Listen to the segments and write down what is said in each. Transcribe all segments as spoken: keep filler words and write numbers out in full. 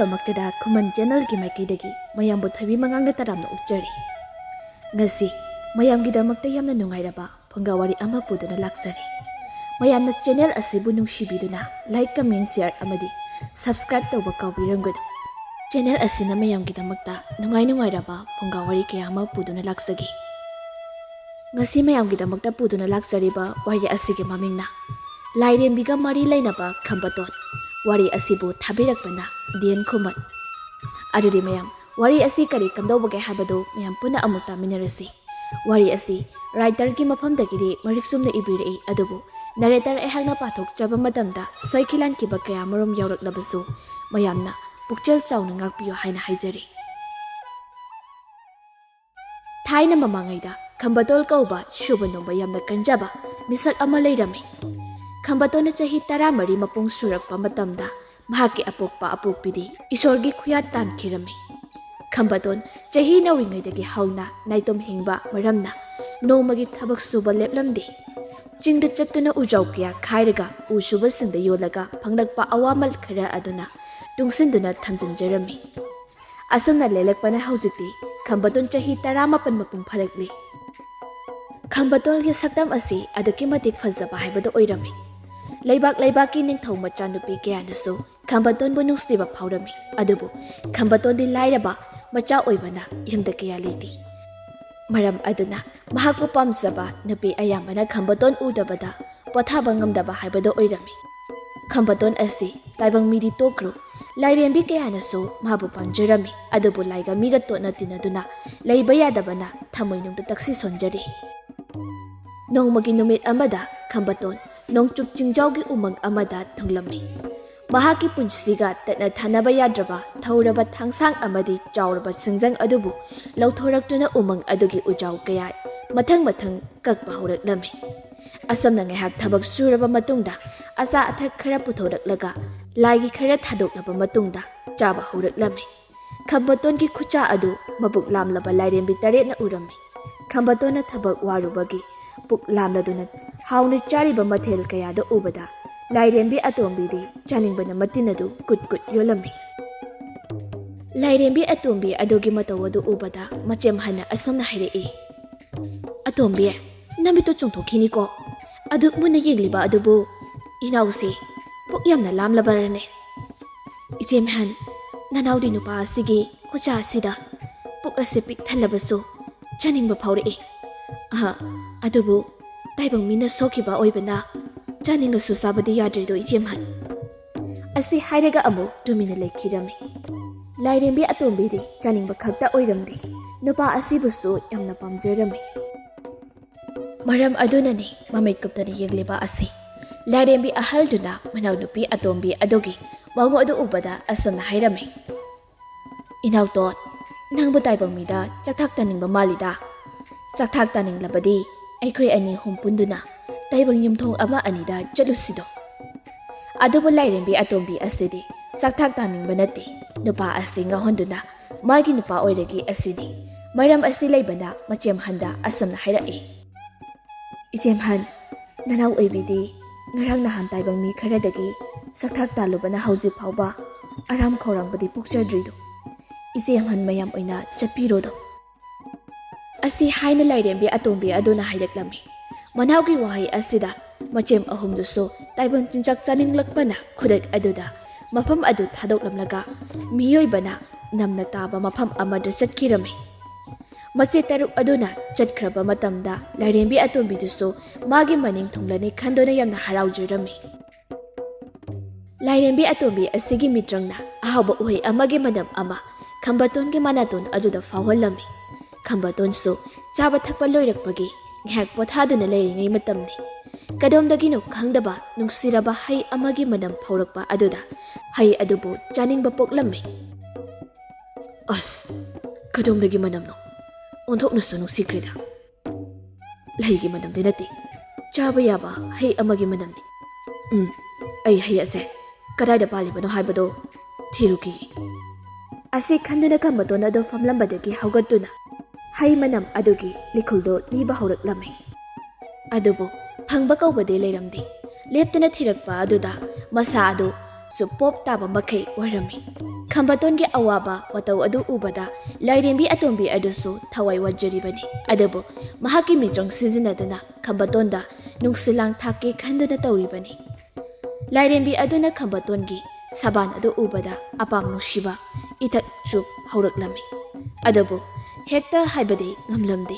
ꯃꯛꯇꯗ ꯈꯨꯃꯟ ꯆꯦꯅꯦꯜꯒꯤ ꯃꯥꯏꯀꯩꯗꯒꯤ ꯃꯌꯥꯝꯕꯨ ꯊꯣꯏꯕꯤ ꯃꯉꯥꯡꯅ ꯇꯔꯥꯝꯅ ꯑꯣꯛꯆꯔꯤ꯫ ꯉꯁꯤ ꯃꯌꯥꯝꯒꯤꯗꯃꯛꯇ ꯌꯥꯝꯅ ꯅꯨꯡꯉꯥꯏꯔꯕ ꯐꯨꯡꯒꯥ ꯋꯥꯔꯤ ꯑꯃ ꯄꯨꯗꯨꯅ ꯂꯥꯛꯆꯔꯤ꯫ ꯃꯌꯥꯝꯅ ꯆꯦꯅꯦꯜ ꯑꯁꯤꯕꯨ ꯅꯨꯡꯁꯤꯕꯤꯗꯨꯅ like, comment, share ꯑꯃꯗꯤ subscribe ꯇꯧꯕ ꯀꯥꯎꯕꯤꯔꯝꯒꯅꯨ꯫ ꯆꯦꯅꯦꯜ ꯑꯁꯤꯅ ꯃꯌꯥꯝꯒꯤꯗꯃꯛꯇ ꯅꯨꯡꯉꯥꯏ ꯅꯨꯡꯉꯥꯏꯔꯕ ꯐꯨꯡꯒꯥ ꯋꯥꯔꯤ ꯀꯌꯥ ꯑꯃ ꯄꯨꯗꯨꯅ ꯂꯥꯛꯆꯒꯦ꯫ ꯉꯁꯤ ꯃꯌꯥꯝꯒꯤꯗꯃꯛꯇ ꯄꯨꯗꯨꯅ ꯂꯥꯛꯆꯔꯤꯕ ꯋꯥꯔꯤ ꯑꯁꯤꯒꯤ ꯃꯃꯤꯡꯅ ꯂꯥꯏꯔꯦꯝꯕꯤꯒ ꯃꯔꯤ ꯂꯩꯅꯕ ꯈꯝꯕꯇꯣꯟ꯫ ꯋꯥꯔꯤ ꯑꯁꯤꯕꯨ ꯊꯥꯕꯤꯔꯛꯄꯅ ꯗꯤ ꯑꯦꯟ ꯈꯨꯃꯟ꯫ ꯑꯗꯨꯗꯤ ꯃꯌꯥꯝ, ꯋꯥꯔꯤ ꯑꯁꯤ ꯀꯔꯤ ꯀꯝꯗꯧꯕꯒꯦ ꯍꯥꯏꯕꯗꯨ ꯃꯌꯥꯝ ꯄꯨꯟꯅ ꯑꯃꯨꯛ ꯇꯥꯃꯤꯟꯅꯔꯁꯤ꯫ ꯋꯥꯔꯤ ꯑꯁꯤ writerꯒꯤ ꯃꯐꯝꯗꯒꯤꯗꯤ ꯃꯔꯤꯛ ꯆꯨꯝꯅ ꯏꯕꯤꯔꯛꯏ, ꯑꯗꯨꯕꯨ narrator ꯑꯩꯍꯥꯛꯅ ꯄꯥꯊꯣꯛꯆꯕ ꯃꯇꯝꯗ ꯁꯣꯏꯈꯤ ꯂꯥꯟꯈꯤꯕ ꯀꯌꯥ ꯑꯃꯔꯣꯝ ꯌꯥꯎꯔꯛꯂꯕꯁꯨ ꯃꯌꯥꯝꯅ ꯄꯨꯛꯆꯦꯜ ꯆꯥꯎꯅ ꯉꯥꯛꯄꯤꯌꯨ ꯍꯥꯏꯅ ꯍꯥꯏꯖꯔꯤ꯫ ꯊꯥꯏꯅ ꯃꯃꯥꯡꯉꯩꯗ ꯈꯝꯕꯇꯣꯜ ꯀꯧꯕ ꯁꯨꯕ ꯅꯣꯝꯕ ꯌꯥꯝꯅ ꯀꯟꯖꯕ ꯃꯤꯁꯛ ꯑꯃ ꯂꯩꯔꯝꯃꯤ꯫ ꯈꯝꯕꯇꯣꯟꯅ ꯆꯍꯤ ꯇꯔꯥꯃꯔꯤ ꯃꯄꯨꯡ ꯁꯨꯔꯛꯄ ꯃꯇꯝꯗ ꯃꯍꯥꯛꯀꯤ ꯑꯄꯣꯛꯄ ꯑꯄꯣꯛꯄꯤꯗꯤ ꯏꯁꯣꯔꯒꯤ ꯈꯨꯌꯥꯠ ꯇꯥꯟꯈꯤꯔꯝꯃꯤ꯫ ꯈꯝꯕꯇꯣꯟ ꯆꯍꯤ ꯅꯧꯔꯤꯉꯩꯗꯒꯤ ꯍꯧꯅ ꯅꯥꯏꯇꯣꯝ ꯍꯤꯡꯕ ꯃꯔꯝꯅ ꯅꯣꯡꯃꯒꯤ ꯊꯕꯛ ꯁꯨꯕ ꯂꯦꯞꯂꯝꯗꯦ꯫ ꯆꯤꯡꯗ ꯆꯠꯇꯨꯅ ꯎꯖꯥꯎ ꯀꯌꯥ ꯈꯥꯏꯔꯒ ꯎ ꯁꯨꯕꯁꯤꯡꯗ ꯌꯣꯜꯂꯒ ꯐꯪꯂꯛꯄ ꯑꯋꯥꯃꯜ ꯈꯔ ꯑꯗꯨꯅ ꯇꯨꯡꯁꯤꯟꯗꯨꯅ ꯊꯝꯖꯤꯟꯖꯔꯝꯃꯤ꯫ ꯑꯁꯨꯝꯅ ꯂꯦꯜꯂꯛꯄꯅ ꯍꯧꯖꯤꯛꯇꯤ ꯈꯝꯕꯇꯣꯟ ꯆꯍꯤ ꯇꯔꯥꯃꯥꯄꯟ ꯃꯄꯨꯡ ꯐꯥꯔꯛꯂꯤ꯫ ꯈꯝꯕꯇꯣꯟꯒꯤ ꯁꯛꯇꯝ ꯑꯁꯤ ꯑꯗꯨꯛꯀꯤ ꯃꯇꯤꯛ ꯐꯖꯕ ꯍꯥꯏꯕꯗꯨ ꯑꯣꯏꯔꯝꯃꯤ꯫ ꯂꯩꯕꯥꯛ ꯂꯩꯕꯥꯛꯀꯤ ꯅꯤꯡꯊꯧ ꯃꯆꯥꯅꯨꯄꯤ ꯀꯌꯥꯅꯁꯨ ꯈꯝꯕꯇꯣꯟꯕꯨ ꯅꯨꯡꯁꯤꯕ ꯐꯥꯎꯔꯝꯃꯤ꯫ ꯑꯗꯨꯕꯨ ꯈꯝꯕꯇꯣꯟꯗꯤ ꯂꯥꯏꯔꯕ ꯃꯆꯥ ꯑꯣꯏꯕꯅ ꯌꯨꯝꯗ ꯀꯌꯥ ꯂꯩꯇꯦ꯫ ꯃꯔꯝ ꯑꯗꯨꯅ ꯃꯍꯥꯛꯄꯨ ꯄꯥꯝꯖꯕ ꯅꯨꯄꯤ ꯑꯌꯥꯝꯕꯅ ꯈꯝꯕꯇꯣꯟ ꯎꯗꯕꯗ ꯄꯣꯊꯥꯕ ꯉꯝꯗꯕ ꯍꯥꯏꯕꯗꯨ ꯑꯣꯏꯔꯝꯃꯤ꯫ ꯈꯝꯕꯇꯣꯟ ꯑꯁꯤ ꯇꯥꯏꯕꯪ ꯃꯤꯗꯤ ꯇꯣꯛꯈ꯭ꯔꯣ, ꯂꯥꯏꯔꯦꯝꯕꯤ ꯀꯌꯥꯅꯁꯨ ꯃꯥꯕꯨ ꯄꯥꯝꯖꯔꯝꯃꯤ꯫ ꯑꯗꯨꯕꯨ ꯂꯥꯏꯒ ꯃꯤꯒ ꯇꯣꯠꯅ ꯇꯤꯟꯅꯗꯨꯅ ꯂꯩꯕ ꯌꯥꯗꯕꯅ ꯊꯃꯣꯏꯅꯨꯡꯗ ꯇꯛꯁꯤ ꯁꯣꯟꯖꯔꯤ꯫ ꯅꯣꯡꯃꯒꯤ ꯅꯨꯃꯤꯠ ꯑꯃꯗ ꯈꯝꯕꯇꯣꯟ ꯅꯣꯡꯆꯨꯞ ꯆꯤꯡꯖꯥꯎꯒꯤ ꯎꯃꯪ ꯑꯃꯗ ꯊꯨꯡꯂꯝꯃꯤ꯫ ꯃꯍꯥꯛꯀꯤ ꯄꯨꯟꯁꯤꯒ ꯇꯠꯅ ꯊꯥꯅꯕ ꯌꯥꯗ꯭ꯔꯕ ꯊꯧꯔꯕ ꯊꯥꯡꯁꯥꯡ ꯑꯃꯗꯤ ꯆꯥꯎꯔꯕ ꯁꯤꯡꯖꯪ ꯑꯗꯨꯕꯨ ꯂꯧꯊꯣꯔꯛꯇꯨꯅ ꯎꯃꯪ ꯑꯗꯨꯒꯤ ꯎꯖꯥꯎ ꯀꯌꯥ ꯃꯊꯪ ꯃꯊꯪ ꯀꯛꯄ ꯍꯧꯔꯛꯂꯝꯃꯤ꯫ ꯑꯁꯨꯝꯅ ꯉꯥꯏꯍꯥꯛ ꯊꯕꯛ ꯁꯨꯔꯕ ꯃꯇꯨꯡꯗ ꯑꯆꯥ ꯑꯊꯛ ꯈꯔ ꯄꯨꯊꯣꯔꯛꯂꯒ ꯂꯥꯏꯒꯤ ꯈꯔ ꯊꯥꯗꯣꯛꯂꯕ ꯃꯇꯨꯡꯗ ꯆꯥꯕ ꯍꯧꯔꯛꯂꯝꯃꯤ꯫ ꯈꯝꯕꯇꯣꯟꯒꯤ ꯈꯨꯠꯆꯥ ꯑꯗꯨ ꯃꯕꯨꯛ ꯂꯥꯝꯂꯕ ꯂꯥꯏꯔꯦꯝꯕꯤ ꯇꯔꯦꯠꯅ ꯎꯔꯝꯃꯤ꯫ ꯈꯝꯕꯇꯣꯟꯅ ꯊꯕꯛ ꯋꯥꯔꯨꯕꯒꯤ ꯄꯨꯛ ꯂꯥꯝꯂꯗꯨꯅ ꯍꯥꯎꯅ ꯆꯥꯔꯤꯕ ꯃꯊꯦꯜ ꯀꯌꯥꯗ ꯎꯕꯗ ꯂꯥꯏꯔꯦꯝꯕꯤ ꯑꯇꯣꯝꯕꯤꯗꯤ ꯆꯥꯅꯤꯡꯕꯅ ꯃꯇꯤꯟ ꯑꯗꯨ ꯀꯨꯠ ꯀꯨꯠ ꯌꯣꯜꯂꯝꯃꯤ꯫ ꯂꯥꯏꯔꯦꯝꯕꯤ ꯑꯇꯣꯝꯕꯤ ꯑꯗꯨꯒꯤ ꯃꯇꯧ ꯑꯗꯨ ꯎꯕꯗ ꯃꯆꯦꯝ ꯍꯟꯅ ꯑꯁꯨꯝꯅ ꯍꯥꯏꯔꯛꯏ, "ꯑꯇꯣꯝꯕꯤ, ꯅꯃꯤꯠꯇꯨ ꯆꯣꯡꯊꯣꯛꯈꯤꯅꯤꯀꯣ꯫ ꯑꯗꯨꯛ ꯃꯨꯟꯅ ꯌꯦꯡꯂꯤꯕ ꯑꯗꯨꯕꯨ ꯏꯅꯥꯎꯁꯤ ꯄꯨꯛ ꯌꯥꯝꯅ ꯂꯥꯝꯂꯕꯔꯅꯦ?" "ꯏꯆꯦꯝꯍꯟ, ꯅꯅꯥꯎꯗꯤ ꯅꯨꯄꯥ ꯑꯁꯤꯒꯤ ꯈꯨꯠꯁꯥ ꯑꯁꯤꯗ ꯄꯨꯛ ꯑꯁꯤ ꯄꯤꯛ ꯊꯜꯂꯕꯁꯨ ꯆꯥꯅꯤꯡꯕ ꯐꯥꯎꯔꯛꯏ꯫ ꯑꯍ, ꯑꯗꯨꯕꯨ ꯇꯥꯏꯕꯪ ꯃꯤꯅ ꯁꯣꯛꯈꯤꯕ ꯑꯣꯏꯕꯅ ꯆꯥꯅꯤꯡꯂꯁꯨ ꯆꯥꯕꯗꯤ ꯌꯥꯗ꯭ꯔꯦꯗꯣ ꯏꯆꯦꯝꯍꯟ꯫" ꯑꯁꯤ ꯍꯥꯏꯔꯒ ꯑꯃꯨꯛ ꯇꯨꯃꯤꯟꯅ ꯂꯩꯈꯤꯔꯝꯃꯤ꯫ ꯂꯥꯏꯔꯦꯝꯕꯤ ꯑꯇꯣꯝꯕꯤꯗꯤ ꯆꯥꯅꯤꯡꯕ ꯈꯛꯇ ꯑꯣꯏꯔꯝꯗꯦ, ꯅꯨꯄꯥ ꯑꯁꯤꯕꯨꯁꯨ ꯌꯥꯝꯅ ꯄꯥꯝꯖꯔꯝꯃꯤ꯫ ꯃꯔꯝ ꯑꯗꯨꯅꯅꯤ ꯃꯃꯤꯠ ꯀꯨꯞꯇꯅ ꯌꯦꯡꯂꯤꯕ ꯑꯁꯤ꯫ ꯂꯥꯏꯔꯦꯝꯕꯤ ꯑꯍꯜꯗꯨꯅ ꯃꯅꯥꯎꯅꯨꯄꯤ ꯑꯇꯣꯝꯕꯤ ꯑꯗꯨꯒꯤ ꯃꯑꯣꯡ ꯑꯗꯨ ꯎꯕꯗ ꯑꯁꯨꯝꯅ ꯍꯥꯏꯔꯝꯃꯤ, "ꯏꯅꯥꯎꯇꯣꯟ, ꯅꯪꯕꯨ ꯇꯥꯏꯕꯪ ꯃꯤꯗ ꯆꯥꯛꯊꯥꯛ ꯇꯥꯅꯤꯡꯕ ꯃꯥꯜꯂꯤꯗ꯫ ꯆꯥꯛꯊꯥꯛ ꯇꯥꯅꯤꯡꯂꯕꯗꯤ ꯑꯩꯈꯣꯏ ꯑꯅꯤ ꯑꯍꯨꯝ ꯄꯨꯟꯗꯨꯅ ꯇꯥꯏꯕꯪ ꯌꯨꯝꯊꯣꯡ ꯑꯃ ꯑꯅꯤꯗ ꯆꯠꯂꯨꯁꯤꯗꯣ꯫" ꯑꯗꯨꯕꯨ ꯂꯥꯏꯔꯦꯝꯕꯤ ꯑꯇꯣꯝꯕꯤ ꯑꯁꯤꯗꯤ ꯆꯥꯛꯊꯥꯛ ꯇꯥꯅꯤꯡꯕ ꯅꯠꯇꯦ, ꯅꯨꯄꯥ ꯑꯁꯤ ꯉꯥꯎꯍꯟꯗꯨꯅ ꯃꯥꯒꯤ ꯅꯨꯄꯥ ꯑꯣꯏꯔꯒꯦ ꯑꯁꯤꯅꯤ꯫ ꯃꯔꯝ ꯑꯁꯤ ꯂꯩꯕꯅ ꯃꯆꯦꯝꯍꯟꯗ ꯑꯁꯨꯝꯅ ꯍꯥꯏꯔꯛꯏ, "ꯏꯆꯦꯝꯍꯟ, ꯅꯅꯥꯎ ꯑꯣꯏꯕꯤꯗꯤ ꯉꯔꯥꯡ ꯅꯍꯥꯟ ꯇꯥꯏꯕꯪ ꯃꯤ ꯈꯔꯗꯒꯤ ꯆꯥꯛꯊꯥꯛ ꯇꯥꯜꯂꯨꯕꯅ ꯍꯧꯖꯤꯛ ꯐꯥꯎꯕ ꯑꯔꯥꯝ ꯈꯧꯔꯥꯡꯕꯗꯤ ꯄꯣꯛꯆꯗ꯭ꯔꯤꯗꯣ꯫ ꯏꯆꯦꯝꯍꯟ ꯃꯌꯥꯝ ꯑꯣꯏꯅ ꯆꯠꯄꯤꯔꯣꯗꯣ꯫" ꯑꯁꯤ ꯍꯥꯏꯅ ꯂꯥꯏꯔꯦꯝꯕꯤ ꯑꯇꯣꯝꯕꯤ ꯑꯗꯨꯅ ꯍꯥꯏꯔꯛꯂꯝꯃꯤ꯫ ꯃꯅꯥꯎꯒꯤ ꯋꯥꯍꯩ ꯑꯁꯤꯗ ꯃꯆꯦꯝ ꯑꯍꯨꯝꯗꯨꯁꯨ ꯇꯥꯏꯕꯪ ꯆꯤꯟꯖꯥꯛ ꯆꯥꯅꯤꯡꯂꯛꯄꯅ ꯈꯨꯗꯛ ꯑꯗꯨꯗ ꯃꯐꯝ ꯑꯗꯨ ꯊꯥꯗꯣꯛꯂꯝꯂꯒ ꯃꯤꯑꯣꯏꯕꯅ ꯅꯝꯅ ꯇꯥꯕ ꯃꯐꯝ ꯑꯃꯗ ꯆꯠꯈꯤꯔꯝꯃꯤ꯫ ꯃꯆꯦ ꯇꯔꯨꯛ ꯑꯗꯨꯅ ꯆꯠꯈ꯭ꯔꯕ ꯃꯇꯝꯗ ꯂꯥꯏꯔꯦꯝꯕꯤ ꯑꯇꯣꯝꯕꯤꯗꯨꯁꯨ ꯃꯥꯒꯤ ꯃꯅꯤꯡ ꯊꯨꯡꯂꯅꯤ ꯈꯟꯗꯨꯅ ꯌꯥꯝꯅ ꯍꯔꯥꯎꯖꯔꯝꯃꯤ꯫ ꯂꯥꯏꯔꯦꯝꯕꯤ ꯑꯇꯣꯝꯕꯤ ꯑꯁꯤꯒꯤ ꯃꯤꯇ꯭ꯔꯪꯅ ꯑꯍꯥꯎꯕ ꯎꯍꯩ ꯑꯃꯒꯤ ꯃꯅꯝ ꯑꯃ ꯈꯝꯕꯇꯣꯟꯒꯤ ꯃꯅꯥꯇꯣꯟ ꯑꯗꯨꯗ ꯐꯥꯎꯍꯜꯂꯝꯃꯤ꯫ ꯈꯝꯕꯇꯣꯟꯁꯨ ꯆꯥꯕ ꯊꯛꯄ ꯂꯣꯏꯔꯛꯄꯒꯤ ꯉꯥꯏꯍꯥꯛ ꯄꯣꯊꯥꯗꯨꯅ ꯂꯩꯔꯤꯉꯩ ꯃꯇꯝꯅꯤ꯫ ꯀꯗꯣꯝꯗꯒꯤꯅꯣ ꯈꯪꯗꯕ ꯅꯨꯡꯁꯤꯔꯕ ꯍꯩ ꯑꯃꯒꯤ ꯃꯅꯝ ꯐꯥꯎꯔꯛꯄ ꯑꯗꯨꯗ ꯍꯩ ꯑꯗꯨꯕꯨ ꯆꯥꯅꯤꯡꯕ ꯄꯣꯛꯂꯝꯃꯤ꯫ "ꯑꯁ, ꯀꯗꯣꯝꯗꯒꯤ ꯃꯅꯝꯅꯣ? ꯑꯣꯟꯊꯣꯛꯅꯁꯨ ꯅꯨꯡꯁꯤꯈ꯭ꯔꯦꯗ꯫ ꯂꯩꯒꯤ ꯃꯅꯝꯗꯤ ꯅꯠꯇꯦ, ꯆꯥꯕ ꯌꯥꯕ ꯍꯩ ꯑꯃꯒꯤ ꯃꯅꯝꯅꯤ꯫ ꯎꯝ, ꯑꯩ ꯍꯩ ꯑꯁꯦ ꯀꯗꯥꯏꯗ ꯄꯥꯜꯂꯤꯕꯅꯣ ꯍꯥꯏꯕꯗꯣ ꯊꯤꯔꯨꯈꯤꯒꯦ꯫" ꯑꯁꯤ ꯈꯟꯗꯨꯅ ꯈꯝꯕꯇꯣꯟ ꯑꯗꯨ ꯐꯝꯂꯝꯕꯗꯒꯤ ꯍꯧꯒꯠꯇꯨꯅ ꯍꯩ ꯃꯅꯝ ꯑꯗꯨꯒꯤ ꯂꯤꯈꯨꯜꯗꯨ ꯂꯤꯕ ꯍꯧꯔꯛꯂꯝꯃꯤ꯫ ꯑꯗꯨꯕꯨ ꯐꯪꯕ ꯀꯧꯕꯗꯤ ꯂꯩꯔꯝꯗꯦ꯫ ꯂꯦꯞꯇꯅ ꯊꯤꯔꯛꯄ ꯑꯗꯨꯗ ꯃꯁꯥ ꯑꯗꯨ ꯁꯨ ꯄꯣꯞ ꯇꯥꯕ ꯃꯈꯩ ꯑꯣꯏꯔꯝꯃꯤ꯫ ꯈꯝꯕꯇꯣꯟꯒꯤ ꯑꯋꯥꯕ ꯃꯇꯧ ꯑꯗꯨ ꯎꯕꯗ ꯂꯥꯏꯔꯦꯝꯕꯤ ꯑꯇꯣꯝꯕꯤ ꯑꯗꯨꯁꯨ ꯊꯋꯥꯏ ꯋꯥꯖꯔꯤꯕꯅꯤ꯫ ꯑꯗꯨꯕꯨ ꯃꯍꯥꯛꯀꯤ ꯃꯤꯠꯇ꯭ꯔꯪ ꯁꯤꯖꯤꯟꯅꯗꯨꯅ ꯈꯝꯕꯇꯣꯟꯗ ꯅꯨꯡꯁꯤꯂꯥꯡ ꯊꯥꯛꯀꯦ ꯈꯟꯗꯨꯅ ꯇꯧꯔꯤꯕꯅꯤ꯫ ꯂꯥꯏꯔꯦꯝꯕꯤ ꯑꯗꯨꯅ ꯈꯝꯕꯇꯣꯟꯒꯤ ꯁꯕꯥꯟ ꯑꯗꯨ ꯎꯕꯗ ꯑꯄꯥꯝ ꯅꯨꯡꯁꯤꯕ ꯏꯊꯛ ꯆꯨꯞ ꯍꯧꯔꯛꯂꯝꯃꯤ꯫ ꯑꯗꯨꯕꯨ ꯍꯦꯛꯇ ꯍꯥꯏꯕꯗꯤ ꯉꯝꯂꯝꯗꯦ꯫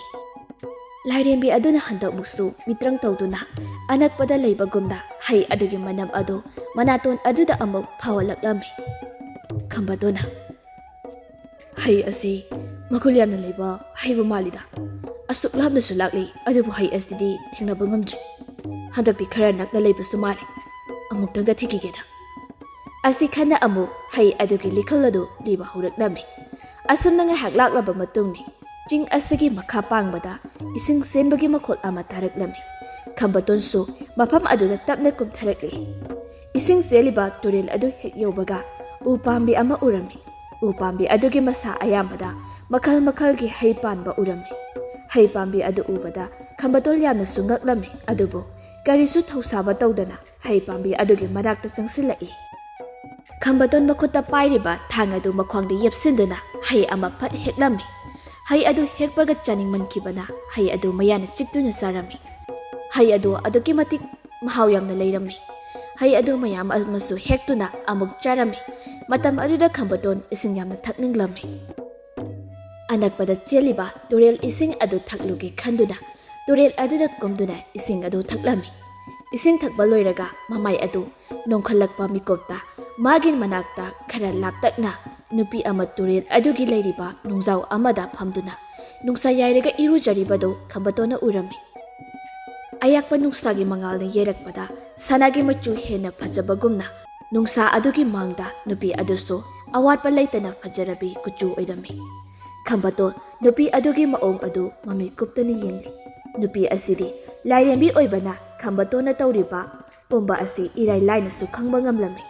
ꯂꯥꯏꯔꯦꯝꯕꯤ ꯑꯗꯨꯅ ꯍꯟꯗꯛꯃꯨꯛꯁꯨ ꯃꯤꯇ꯭ꯔꯪ ꯇꯧꯗꯨꯅ ꯑꯅꯛꯄꯗ ꯂꯩꯕꯒꯨꯝꯅ ꯍꯩ ꯑꯗꯨꯒꯤ ꯃꯅꯝ ꯑꯗꯨ ꯃꯅꯥꯇꯣꯟ ꯑꯗꯨꯗ ꯑꯃꯨꯛ ꯐꯥꯎꯍꯜꯂꯛꯂꯝꯃꯤ꯫ ꯈꯝꯕꯇꯣꯟꯅ, "ꯍꯩ ꯑꯁꯤ ꯃꯒꯨꯟ ꯌꯥꯝꯅ ꯂꯩꯕ ꯍꯩꯕꯨ ꯃꯥꯜꯂꯤꯗ꯫ ꯑꯁꯨꯛ ꯂꯥꯞꯅꯁꯨ ꯂꯥꯛꯂꯤ, ꯑꯗꯨꯕꯨ ꯍꯩ ꯑꯁꯤꯗꯤ ꯊꯦꯡꯅꯕ ꯉꯝꯗ꯭ꯔꯤ꯫ ꯍꯟꯗꯛꯇꯤ ꯈꯔ ꯅꯛꯅ ꯂꯩꯕꯁꯨ ꯃꯥꯜꯂꯤ꯫ ꯑꯃꯨꯛꯇꯪꯒ ꯊꯤꯈꯤꯒꯦꯗ"꯫ ꯑꯁꯤ ꯈꯟꯅ ꯑꯃꯨꯛ ꯍꯩ ꯑꯗꯨꯒꯤ ꯂꯤꯈꯜ ꯑꯗꯨ ꯂꯤꯕ ꯍꯧꯔꯛꯂꯝꯃꯤ꯫ ꯑꯁꯨꯝꯅ ꯉꯥꯏꯍꯥꯛ ꯂꯥꯛꯂꯕ ꯃꯇꯨꯡꯅꯤ ꯆꯤꯡ ꯑꯁꯤꯒꯤ ꯃꯈꯥ ꯄꯥꯡꯕꯗ ꯏꯁꯤꯡ ꯆꯦꯟꯕꯒꯤ ꯃꯈꯣꯜ ꯑꯃ ꯇꯥꯔꯛꯂꯝꯃꯤ꯫ ꯈꯝꯕꯇꯣꯟꯁꯨ ꯃꯐꯝ ꯑꯗꯨꯗ ꯇꯞꯅ ꯀꯨꯝꯊꯔꯛꯂꯤ꯫ ꯏꯁꯤꯡ ꯆꯦꯜꯂꯤꯕ ꯇꯨꯔꯦꯜ ꯑꯗꯨ ꯍꯦꯛ ꯌꯧꯕꯒ ꯎ ꯄꯥꯝꯕꯤ ꯑꯃ ꯎꯔꯝꯃꯤ꯫ ꯎ ꯄꯥꯝꯕꯤ ꯑꯗꯨꯒꯤ ꯃꯁꯥ ꯑꯌꯥꯝꯕꯗ ꯃꯈꯜ ꯃꯈꯜꯒꯤ ꯍꯩ ꯄꯥꯟꯕ ꯎꯔꯝꯃꯤ꯫ ꯍꯩ ꯄꯥꯝꯕꯤ ꯑꯗꯨ ꯎꯕꯗ ꯈꯝꯕꯇꯣꯟ ꯌꯥꯝꯅꯁꯨ ꯉꯛꯂꯝꯃꯤ, ꯑꯗꯨꯕꯨ ꯀꯔꯤꯁꯨ ꯊꯧꯁꯥꯕ ꯇꯧꯗꯅ ꯍꯩ ꯄꯥꯝꯕꯤ ꯑꯗꯨꯒꯤ ꯃꯅꯥꯛꯇ ꯆꯪꯁꯤꯜꯂꯛꯏ꯫ ꯈꯝꯕꯇꯣꯟ ꯃꯈꯨꯠꯇ ꯄꯥꯏꯔꯤꯕ ꯊꯥꯡ ꯑꯗꯨ ꯃꯈ꯭ꯋꯥꯡꯗ ꯌꯦꯞꯁꯤꯟꯗꯨꯅ ꯍꯩ ꯑꯃ ꯐꯠ ꯍꯦꯛꯂꯝꯃꯤ꯫ ꯍꯩ ꯑꯗꯨ ꯍꯦꯛꯄꯒ ꯆꯥꯅꯤꯡꯃꯟꯈꯤꯕꯅ ꯍꯩ ꯑꯗꯨ ꯃꯌꯥꯅ ꯆꯤꯛꯇꯨꯅ ꯆꯥꯔꯝꯃꯤ꯫ ꯍꯩ ꯑꯗꯨ ꯑꯗꯨꯛꯀꯤ ꯃꯇꯤꯛ ꯃꯍꯥꯎ ꯌꯥꯝꯅ ꯂꯩꯔꯝꯃꯤ꯫ ꯍꯩ ꯑꯗꯨ ꯃꯌꯥꯝ ꯑꯃꯁꯨ ꯍꯦꯛꯇꯨꯅ ꯑꯃꯨꯛ ꯆꯥꯔꯝꯃꯤ꯫ ꯃꯇꯝ ꯑꯗꯨꯗ ꯈꯝꯕꯇꯣꯟ ꯏꯁꯤꯡ ꯌꯥꯝꯅ ꯊꯛꯅꯤꯡꯂꯝꯃꯤ꯫ ꯑꯅꯛꯄꯗ ꯆꯦꯜꯂꯤꯕ ꯇꯨꯔꯦꯜ ꯏꯁꯤꯡ ꯑꯗꯨ ꯊꯛꯂꯨꯒꯦ ꯈꯟꯗꯨꯅ ꯇꯨꯔꯦꯜ ꯑꯗꯨꯗ ꯀꯨꯝꯗꯨꯅ ꯏꯁꯤꯡ ꯑꯗꯨ ꯊꯛꯂꯝꯃꯤ꯫ ꯏꯁꯤꯡ ꯊꯛꯄ ꯂꯣꯏꯔꯒ ꯃꯃꯥꯏ ꯑꯗꯨ ꯅꯣꯡꯈꯠꯂꯛꯄ ꯃꯤꯀꯨꯞꯇ ꯃꯥꯒꯤ ꯃꯅꯥꯛꯇ ꯈꯔ ꯂꯥꯞꯇꯛꯅ ꯅꯨꯄꯤ ꯑꯃ ꯇꯨꯔꯦꯜ ꯑꯗꯨꯒꯤ ꯂꯩꯔꯤꯕ ꯅꯨꯡꯖꯥꯎ ꯑꯃꯗ ꯐꯝꯗꯨꯅ ꯅꯨꯡꯁꯥ ꯌꯥꯏꯔꯒ ꯏꯔꯨꯖꯔꯤꯕꯗꯨ ꯈꯝꯕꯇꯣꯟꯅ ꯎꯔꯝꯃꯤ꯫ ꯑꯌꯥꯛꯄ ꯅꯨꯡꯁꯥꯒꯤ ꯃꯉꯥꯜꯅ ꯌꯩꯔꯛꯄꯗ ꯁꯅꯥꯒꯤ ꯃꯆꯨ ꯍꯦꯟꯅ ꯐꯖꯕꯒꯨꯝꯅ ꯅꯨꯡꯁꯥ ꯑꯗꯨꯒꯤ ꯃꯥꯡꯗ ꯅꯨꯄꯤ ꯑꯗꯨꯁꯨ ꯑꯋꯥꯠꯄ ꯂꯩꯇꯅ ꯐꯖꯔꯕꯤ ꯀꯨꯆꯨ ꯑꯣꯏꯔꯝꯃꯤ꯫ ꯈꯝꯕꯇꯣꯟ ꯅꯨꯄꯤ ꯑꯗꯨꯒꯤ ꯃꯑꯣꯡ ꯑꯗꯨ ꯃꯃꯤꯠ ꯀꯨꯞꯇꯅ ꯌꯦꯡꯂꯤ꯫ ꯅꯨꯄꯤ ꯑꯁꯤꯗꯤ ꯂꯥꯏꯔꯦꯝꯕꯤ ꯑꯣꯏꯕꯅ ꯈꯝꯕꯇꯣꯟꯅ ꯇꯧꯔꯤꯕ ꯄꯨꯝꯕ ꯑꯁꯤ ꯏꯔꯥꯏ ꯂꯥꯏꯅꯁꯨ ꯈꯪꯕ ꯉꯝꯂꯝꯃꯤ꯫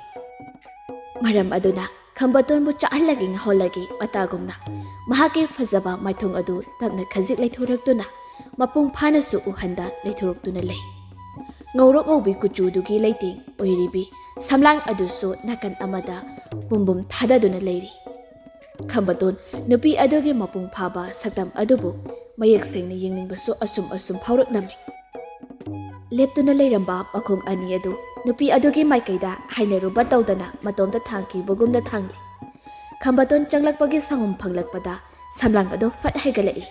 ꯃꯔꯝ ꯑꯗꯨꯅ ꯈꯝꯕꯇꯣꯟꯕꯨ ꯆꯥꯛꯍꯜꯂꯒꯦ ꯉꯥꯎꯍꯜꯂꯒꯦ ꯃꯇꯥꯒꯨꯝꯅ ꯃꯍꯥꯛꯀꯤ ꯐꯖꯕ ꯃꯥꯏꯊꯣꯡ ꯑꯗꯨ ꯇꯞꯅ ꯈꯖꯤꯛ ꯂꯩꯊꯣꯔꯛꯇꯨꯅ ꯃꯄꯨꯡ ꯐꯥꯅꯁꯨ ꯎꯍꯟꯗ ꯂꯩꯊꯣꯔꯛꯇꯨꯅ ꯂꯩ꯫ ꯉꯧꯔꯣꯛ ꯉꯧꯕꯤ ꯀꯨꯆꯨꯗꯨꯒꯤ ꯂꯩꯇꯦꯡ ꯑꯣꯏꯔꯤꯕꯤ ꯁꯝꯂꯥꯡ ꯑꯗꯨꯁꯨ ꯅꯥꯀꯟ ꯑꯃꯗ ꯄꯨꯝꯕꯨꯝ ꯊꯥꯗꯗꯨꯅ ꯂꯩꯔꯤ꯫ ꯈꯝꯕꯇꯣꯟ ꯅꯨꯄꯤ ꯑꯗꯨꯒꯤ ꯃꯄꯨꯡ ꯐꯥꯕ ꯁꯛꯇꯝ ꯑꯗꯨꯕꯨ ꯃꯌꯦꯛ ꯁꯦꯡꯅ ꯌꯦꯡꯅꯤꯡꯕꯁꯨ ꯑꯁꯨꯝ ꯑꯁꯨꯝ ꯐꯥꯎꯔꯛꯂꯝꯃꯤ꯫ ꯂꯦꯞꯇꯨꯅ ꯂꯩꯔꯝꯕ ꯃꯈꯣꯡ ꯑꯅꯤ ꯑꯗꯨ ꯅꯨꯄꯤ ꯑꯗꯨꯒꯤ ꯃꯥꯏꯀꯩꯗ ꯍꯥꯏꯅꯔꯨꯕ ꯇꯧꯗꯅ ꯃꯇꯣꯝꯇ ꯊꯥꯡꯈꯤꯕꯒꯨꯝꯅ ꯊꯥꯡꯂꯤ꯫ ꯈꯝꯕꯇꯣꯟ ꯆꯪꯂꯛꯄꯒꯤ ꯁꯪꯒꯣꯝ ꯐꯪꯂꯛꯄꯗ ꯁꯝꯂꯥꯡ ꯑꯗꯨ ꯐꯠ ꯍꯩꯒꯠꯂꯛꯏ꯫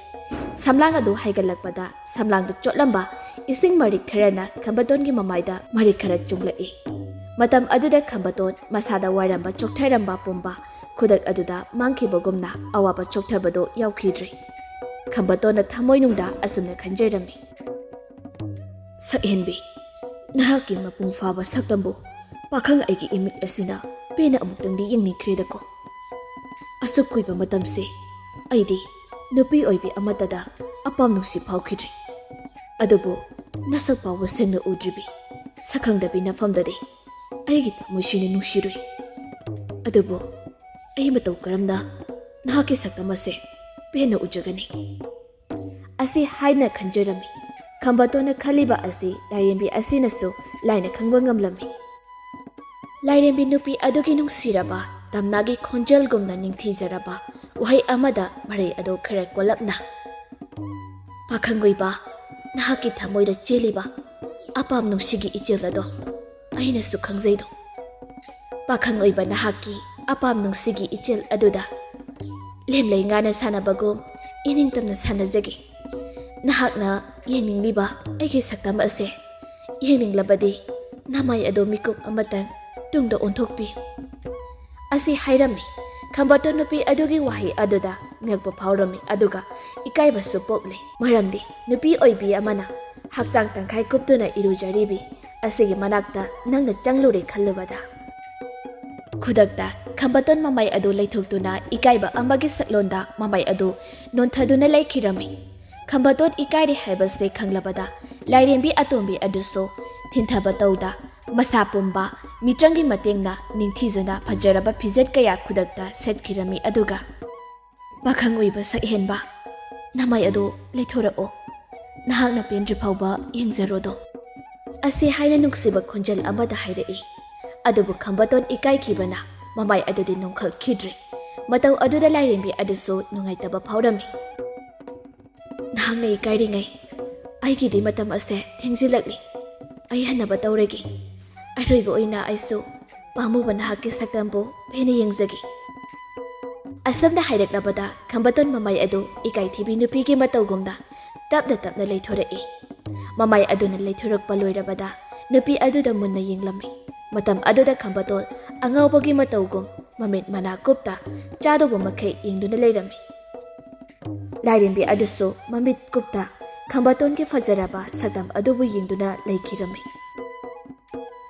ꯁꯝꯂꯥꯡ ꯑꯗꯨ ꯍꯩꯒꯠꯂꯛꯄꯗ ꯁꯝꯂꯥꯡꯗ ꯆꯣꯠꯂꯝꯕ ꯏꯁꯤꯡ ꯃꯔꯤꯛ ꯈꯔꯅ ꯈꯝꯕꯇꯣꯟꯒꯤ ꯃꯃꯥꯏꯗ ꯃꯔꯤꯛ ꯈꯔ ꯆꯨꯡꯂꯛꯏ꯫ ꯃꯇꯝ ꯑꯗꯨꯗ ꯈꯝꯕꯇꯣꯟ ꯃꯁꯥꯗ ꯋꯥꯔꯝꯕ ꯆꯣꯛꯊꯔꯝꯕ ꯄꯨꯝꯕ ꯈꯨꯗꯛ ꯑꯗꯨꯗ ꯃꯥꯡꯈꯤꯕꯒꯨꯝꯅ ꯑꯋꯥꯕ ꯆꯣꯛꯊꯕꯗꯨ ꯌꯥꯎꯈꯤꯗ꯭ꯔꯤ꯫ ꯈꯝꯕꯇꯣꯟꯅ ꯊꯃꯣꯏꯅꯨꯡꯗ ꯑꯁꯨꯝꯅ ꯈꯟꯖꯔꯝꯃꯤ, "ꯁꯛꯍꯦꯟꯕꯤ, ꯅꯍꯥꯛꯀꯤ ꯃꯄꯨꯡ ꯐꯥꯕ ꯁꯛꯇꯝꯕꯨ ꯄꯥꯈꯪ ꯑꯩꯒꯤ ꯏꯃꯤꯠ ꯑꯁꯤꯅ ꯄꯦꯟꯅ ꯑꯃꯨꯛꯇꯪꯗꯤ ꯌꯦꯡꯅꯤꯡꯈ꯭ꯔꯦꯗꯀꯣ꯫ ꯑꯁꯨꯛ ꯀꯨꯏꯕ ꯃꯇꯝꯁꯦ ꯑꯩꯗꯤ ꯅꯨꯄꯤ ꯑꯣꯏꯕꯤ ꯑꯃꯠꯇꯗ ꯑꯄꯥꯝ ꯅꯨꯡꯁꯤ ꯐꯥꯎꯈꯤꯗ꯭ꯔꯤ꯫ ꯑꯗꯨꯕꯨ ꯅꯁꯛ ꯐꯥꯎꯕ ꯁꯦꯡꯅ ꯎꯗ꯭ꯔꯤꯕꯤ ꯁꯛꯈꯪꯗꯕꯤ ꯅꯐꯝꯗꯗꯤ ꯑꯩꯒꯤ ꯊꯃꯣꯏꯁꯤꯅ ꯅꯨꯡꯁꯤꯔꯨꯏ꯫ ꯑꯗꯨꯕꯨ ꯑꯩ ꯃꯇꯧ ꯀꯔꯝꯅ ꯅꯍꯥꯛꯀꯤ ꯁꯛꯇꯝ ꯑꯁꯦ ꯄꯦꯟꯅ ꯎꯖꯒꯅꯤ?" ꯑꯁꯤ ꯍꯥꯏꯅ ꯈꯟꯖꯔꯝꯃꯤ꯫ ꯈꯝꯕꯇꯣꯟꯅ ꯈꯜꯂꯤꯕ ꯑꯁꯤ ꯂꯥꯏꯔꯦꯝꯕꯤ ꯑꯁꯤꯅꯁꯨ ꯂꯥꯏꯅ ꯈꯪꯕ ꯉꯝꯂꯝꯃꯤ꯫ ꯂꯥꯏꯔꯦꯝꯕꯤ ꯅꯨꯄꯤ ꯑꯗꯨꯒꯤ ꯅꯨꯡꯁꯤꯔꯕ ꯇꯝꯅꯥꯒꯤ ꯈꯣꯟꯖꯦꯜꯒꯨꯝꯅ ꯅꯤꯡꯊꯤꯖꯔꯕ ꯋꯥꯍꯩ ꯑꯃꯗ ꯃꯔꯩ ꯑꯗꯨ ꯈꯔ ꯀꯣꯜꯂꯞꯅ, "ꯄꯥꯈꯪ ꯑꯣꯏꯕ, ꯅꯍꯥꯛꯀꯤ ꯊꯃꯣꯏꯗ ꯆꯦꯜꯂꯤꯕ ꯑꯄꯥꯝ ꯅꯨꯡꯁꯤꯒꯤ ꯏꯆꯦꯜ ꯑꯗꯣ ꯑꯩꯅꯁꯨ ꯈꯪꯖꯩꯗꯣ꯫ ꯄꯥꯈꯪ ꯑꯣꯏꯕ ꯅꯍꯥꯛꯀꯤ ꯑꯄꯥꯝ ꯅꯨꯡꯁꯤꯒꯤ ꯏꯆꯦꯜ ꯑꯗꯨꯗ ꯂꯦꯝꯂꯩ ꯉꯥꯅ ꯁꯥꯟꯅꯕꯒꯨꯝ ꯏꯅꯤꯡꯇꯝꯅ ꯁꯥꯟꯅꯖꯒꯦ꯫ ꯅꯍꯥꯛꯅ ꯌꯦꯡꯅꯤꯡꯂꯤꯕ ꯑꯩꯒꯤ ꯁꯛꯇꯝ ꯑꯁꯦ ꯌꯦꯡꯅꯤꯡꯂꯕꯗꯤ ꯅꯃꯥꯏ ꯑꯗꯨ ꯃꯤꯀꯨꯞ ꯑꯃꯇꯪ ꯇꯨꯡꯗ ꯑꯣꯟꯊꯣꯛꯄꯤꯌꯨ"꯫ ꯑꯁꯤ ꯍꯥꯏꯔꯝꯃꯤ꯫ ꯈꯝꯕꯇꯣꯟ ꯅꯨꯄꯤ ꯑꯗꯨꯒꯤ ꯋꯥꯍꯩ ꯑꯗꯨꯗ ꯉꯛꯄ ꯐꯥꯎꯔꯝꯃꯤ, ꯑꯗꯨꯒ ꯏꯀꯥꯏꯕꯁꯨ ꯄꯣꯛꯂꯦ꯫ ꯃꯔꯝꯗꯤ ꯅꯨꯄꯤ ꯑꯣꯏꯕꯤ ꯑꯃꯅ ꯍꯛꯆꯥꯡ ꯇꯪꯈꯥꯏ ꯀꯨꯞꯇꯨꯅ ꯏꯔꯨꯖꯔꯤꯕꯤ ꯑꯁꯤꯒꯤ ꯃꯅꯥꯛꯇ ꯅꯪꯅ ꯆꯪꯂꯨꯔꯦ ꯈꯜꯂꯨꯕꯗ꯫ ꯈꯨꯗꯛꯇ ꯈꯝꯕꯇꯣꯟ ꯃꯃꯥꯏ ꯑꯗꯨ ꯂꯩꯊꯣꯛꯇꯨꯅ ꯏꯀꯥꯏꯕ ꯑꯃꯒꯤ ꯁꯛꯂꯣꯟꯗ ꯃꯃꯥꯏ ꯑꯗꯨ ꯅꯣꯟꯊꯗꯨꯅ ꯂꯩꯈꯤꯔꯝꯃꯤ꯫ ꯈꯝꯕꯇꯣꯟ ꯏꯀꯥꯏꯔꯦ ꯍꯥꯏꯕꯁꯦ ꯈꯪꯂꯕꯗ ꯂꯥꯏꯔꯦꯝꯕꯤ ꯑꯇꯣꯝꯕꯤ ꯑꯗꯨꯁꯨ ꯊꯤꯟꯊꯕ ꯇꯧꯗ ꯃꯁꯥ ꯄꯨꯝꯕ ꯃꯤꯇ꯭ꯔꯪꯒꯤ ꯃꯇꯦꯡꯅ ꯅꯤꯡꯊꯤꯖꯅ ꯐꯖꯔꯕ ꯐꯤꯖꯦꯠ ꯀꯌꯥ ꯈꯨꯗꯛꯇ ꯁꯦꯠꯈꯤꯔꯝꯃꯤ, ꯑꯗꯨꯒ, "ꯄꯥꯈꯪ ꯑꯣꯏꯕ ꯁꯛꯍꯦꯟꯕ, ꯅꯃꯥꯏ ꯑꯗꯨ ꯂꯩꯊꯣꯔꯛꯑꯣ, ꯅꯍꯥꯛꯅ ꯄꯦꯟꯗ꯭ꯔꯤ ꯐꯥꯎꯕ ꯌꯦꯡꯖꯔꯣꯗꯣ"꯫ ꯑꯁꯤ ꯍꯥꯏꯅ ꯅꯨꯡꯁꯤꯕ ꯈꯣꯟꯖꯦꯜ ꯑꯃꯗ ꯍꯥꯏꯔꯛꯏ꯫ ꯑꯗꯨꯕꯨ ꯈꯝꯕꯇꯣꯟ ꯏꯀꯥꯏꯈꯤꯕꯅ ꯃꯃꯥꯏ ꯑꯗꯨꯗꯤ ꯅꯣꯡꯈꯠꯈꯤꯗ꯭ꯔꯦ꯫ ꯃꯇꯧ ꯑꯗꯨꯗ ꯂꯥꯏꯔꯦꯝꯕꯤ ꯑꯗꯨꯁꯨ ꯅꯨꯡꯉꯥꯏꯇꯕ ꯐꯥꯎꯔꯝꯃꯤ꯫ "ꯅꯍꯥꯛꯅ ꯏꯀꯥꯏꯔꯤꯉꯩ ꯑꯩꯒꯤꯗꯤ ꯃꯇꯝ ꯑꯁꯦ ꯊꯦꯡꯖꯤꯜꯂꯛꯂꯤ꯫ ꯑꯩ ꯍꯟꯅꯕ ꯇꯧꯔꯒꯦ꯫ ꯑꯔꯣꯏꯕ ꯑꯣꯏꯅ ꯑꯩꯁꯨ ꯄꯥꯝꯃꯨꯕ ꯅꯍꯥꯛꯀꯤ ꯁꯛꯇꯝꯕꯨ ꯄꯦꯟꯅ ꯌꯦꯡꯖꯒꯦ"꯫ ꯑꯁꯨꯝꯅ ꯍꯥꯏꯔꯛꯂꯕꯗ ꯈꯝꯕꯇꯣꯟ ꯃꯃꯥꯏ ꯑꯗꯨ ꯏꯀꯥꯏꯊꯤꯕꯤ ꯅꯨꯄꯤꯒꯤ ꯃꯇꯧꯒꯨꯝꯅ ꯇꯞꯅ ꯇꯞꯅ ꯂꯩꯊꯣꯔꯛꯏ꯫ ꯃꯃꯥꯏ ꯑꯗꯨꯅ ꯂꯩꯊꯣꯔꯛꯄ ꯂꯣꯏꯔꯕꯗ ꯅꯨꯄꯤ ꯑꯗꯨꯗ ꯃꯨꯟꯅ ꯌꯦꯡꯂꯝꯃꯤ꯫ ꯃꯇꯝ ꯑꯗꯨꯗ ꯈꯝꯕꯇꯣꯟ ꯑꯉꯥꯎꯕꯒꯤ ꯃꯇꯧꯒꯨꯝ ꯃꯃꯤꯠ ꯃꯅꯥ ꯀꯨꯞꯇ ꯆꯥꯗꯧꯕ ꯃꯈꯩ ꯌꯦꯡꯗꯨꯅ ꯂꯩꯔꯝꯃꯤ꯫ ꯂꯥꯏꯔꯦꯝꯕꯤ ꯑꯗꯨꯁꯨ ꯃꯃꯤꯠ ꯀꯨꯞꯇ ꯈꯝꯕꯇꯣꯟꯒꯤ ꯐꯖꯔꯕ ꯁꯛꯇꯝ ꯑꯗꯨꯕꯨ ꯌꯦꯡꯗꯨꯅ ꯂꯩꯈꯤꯔꯝꯃꯤ꯫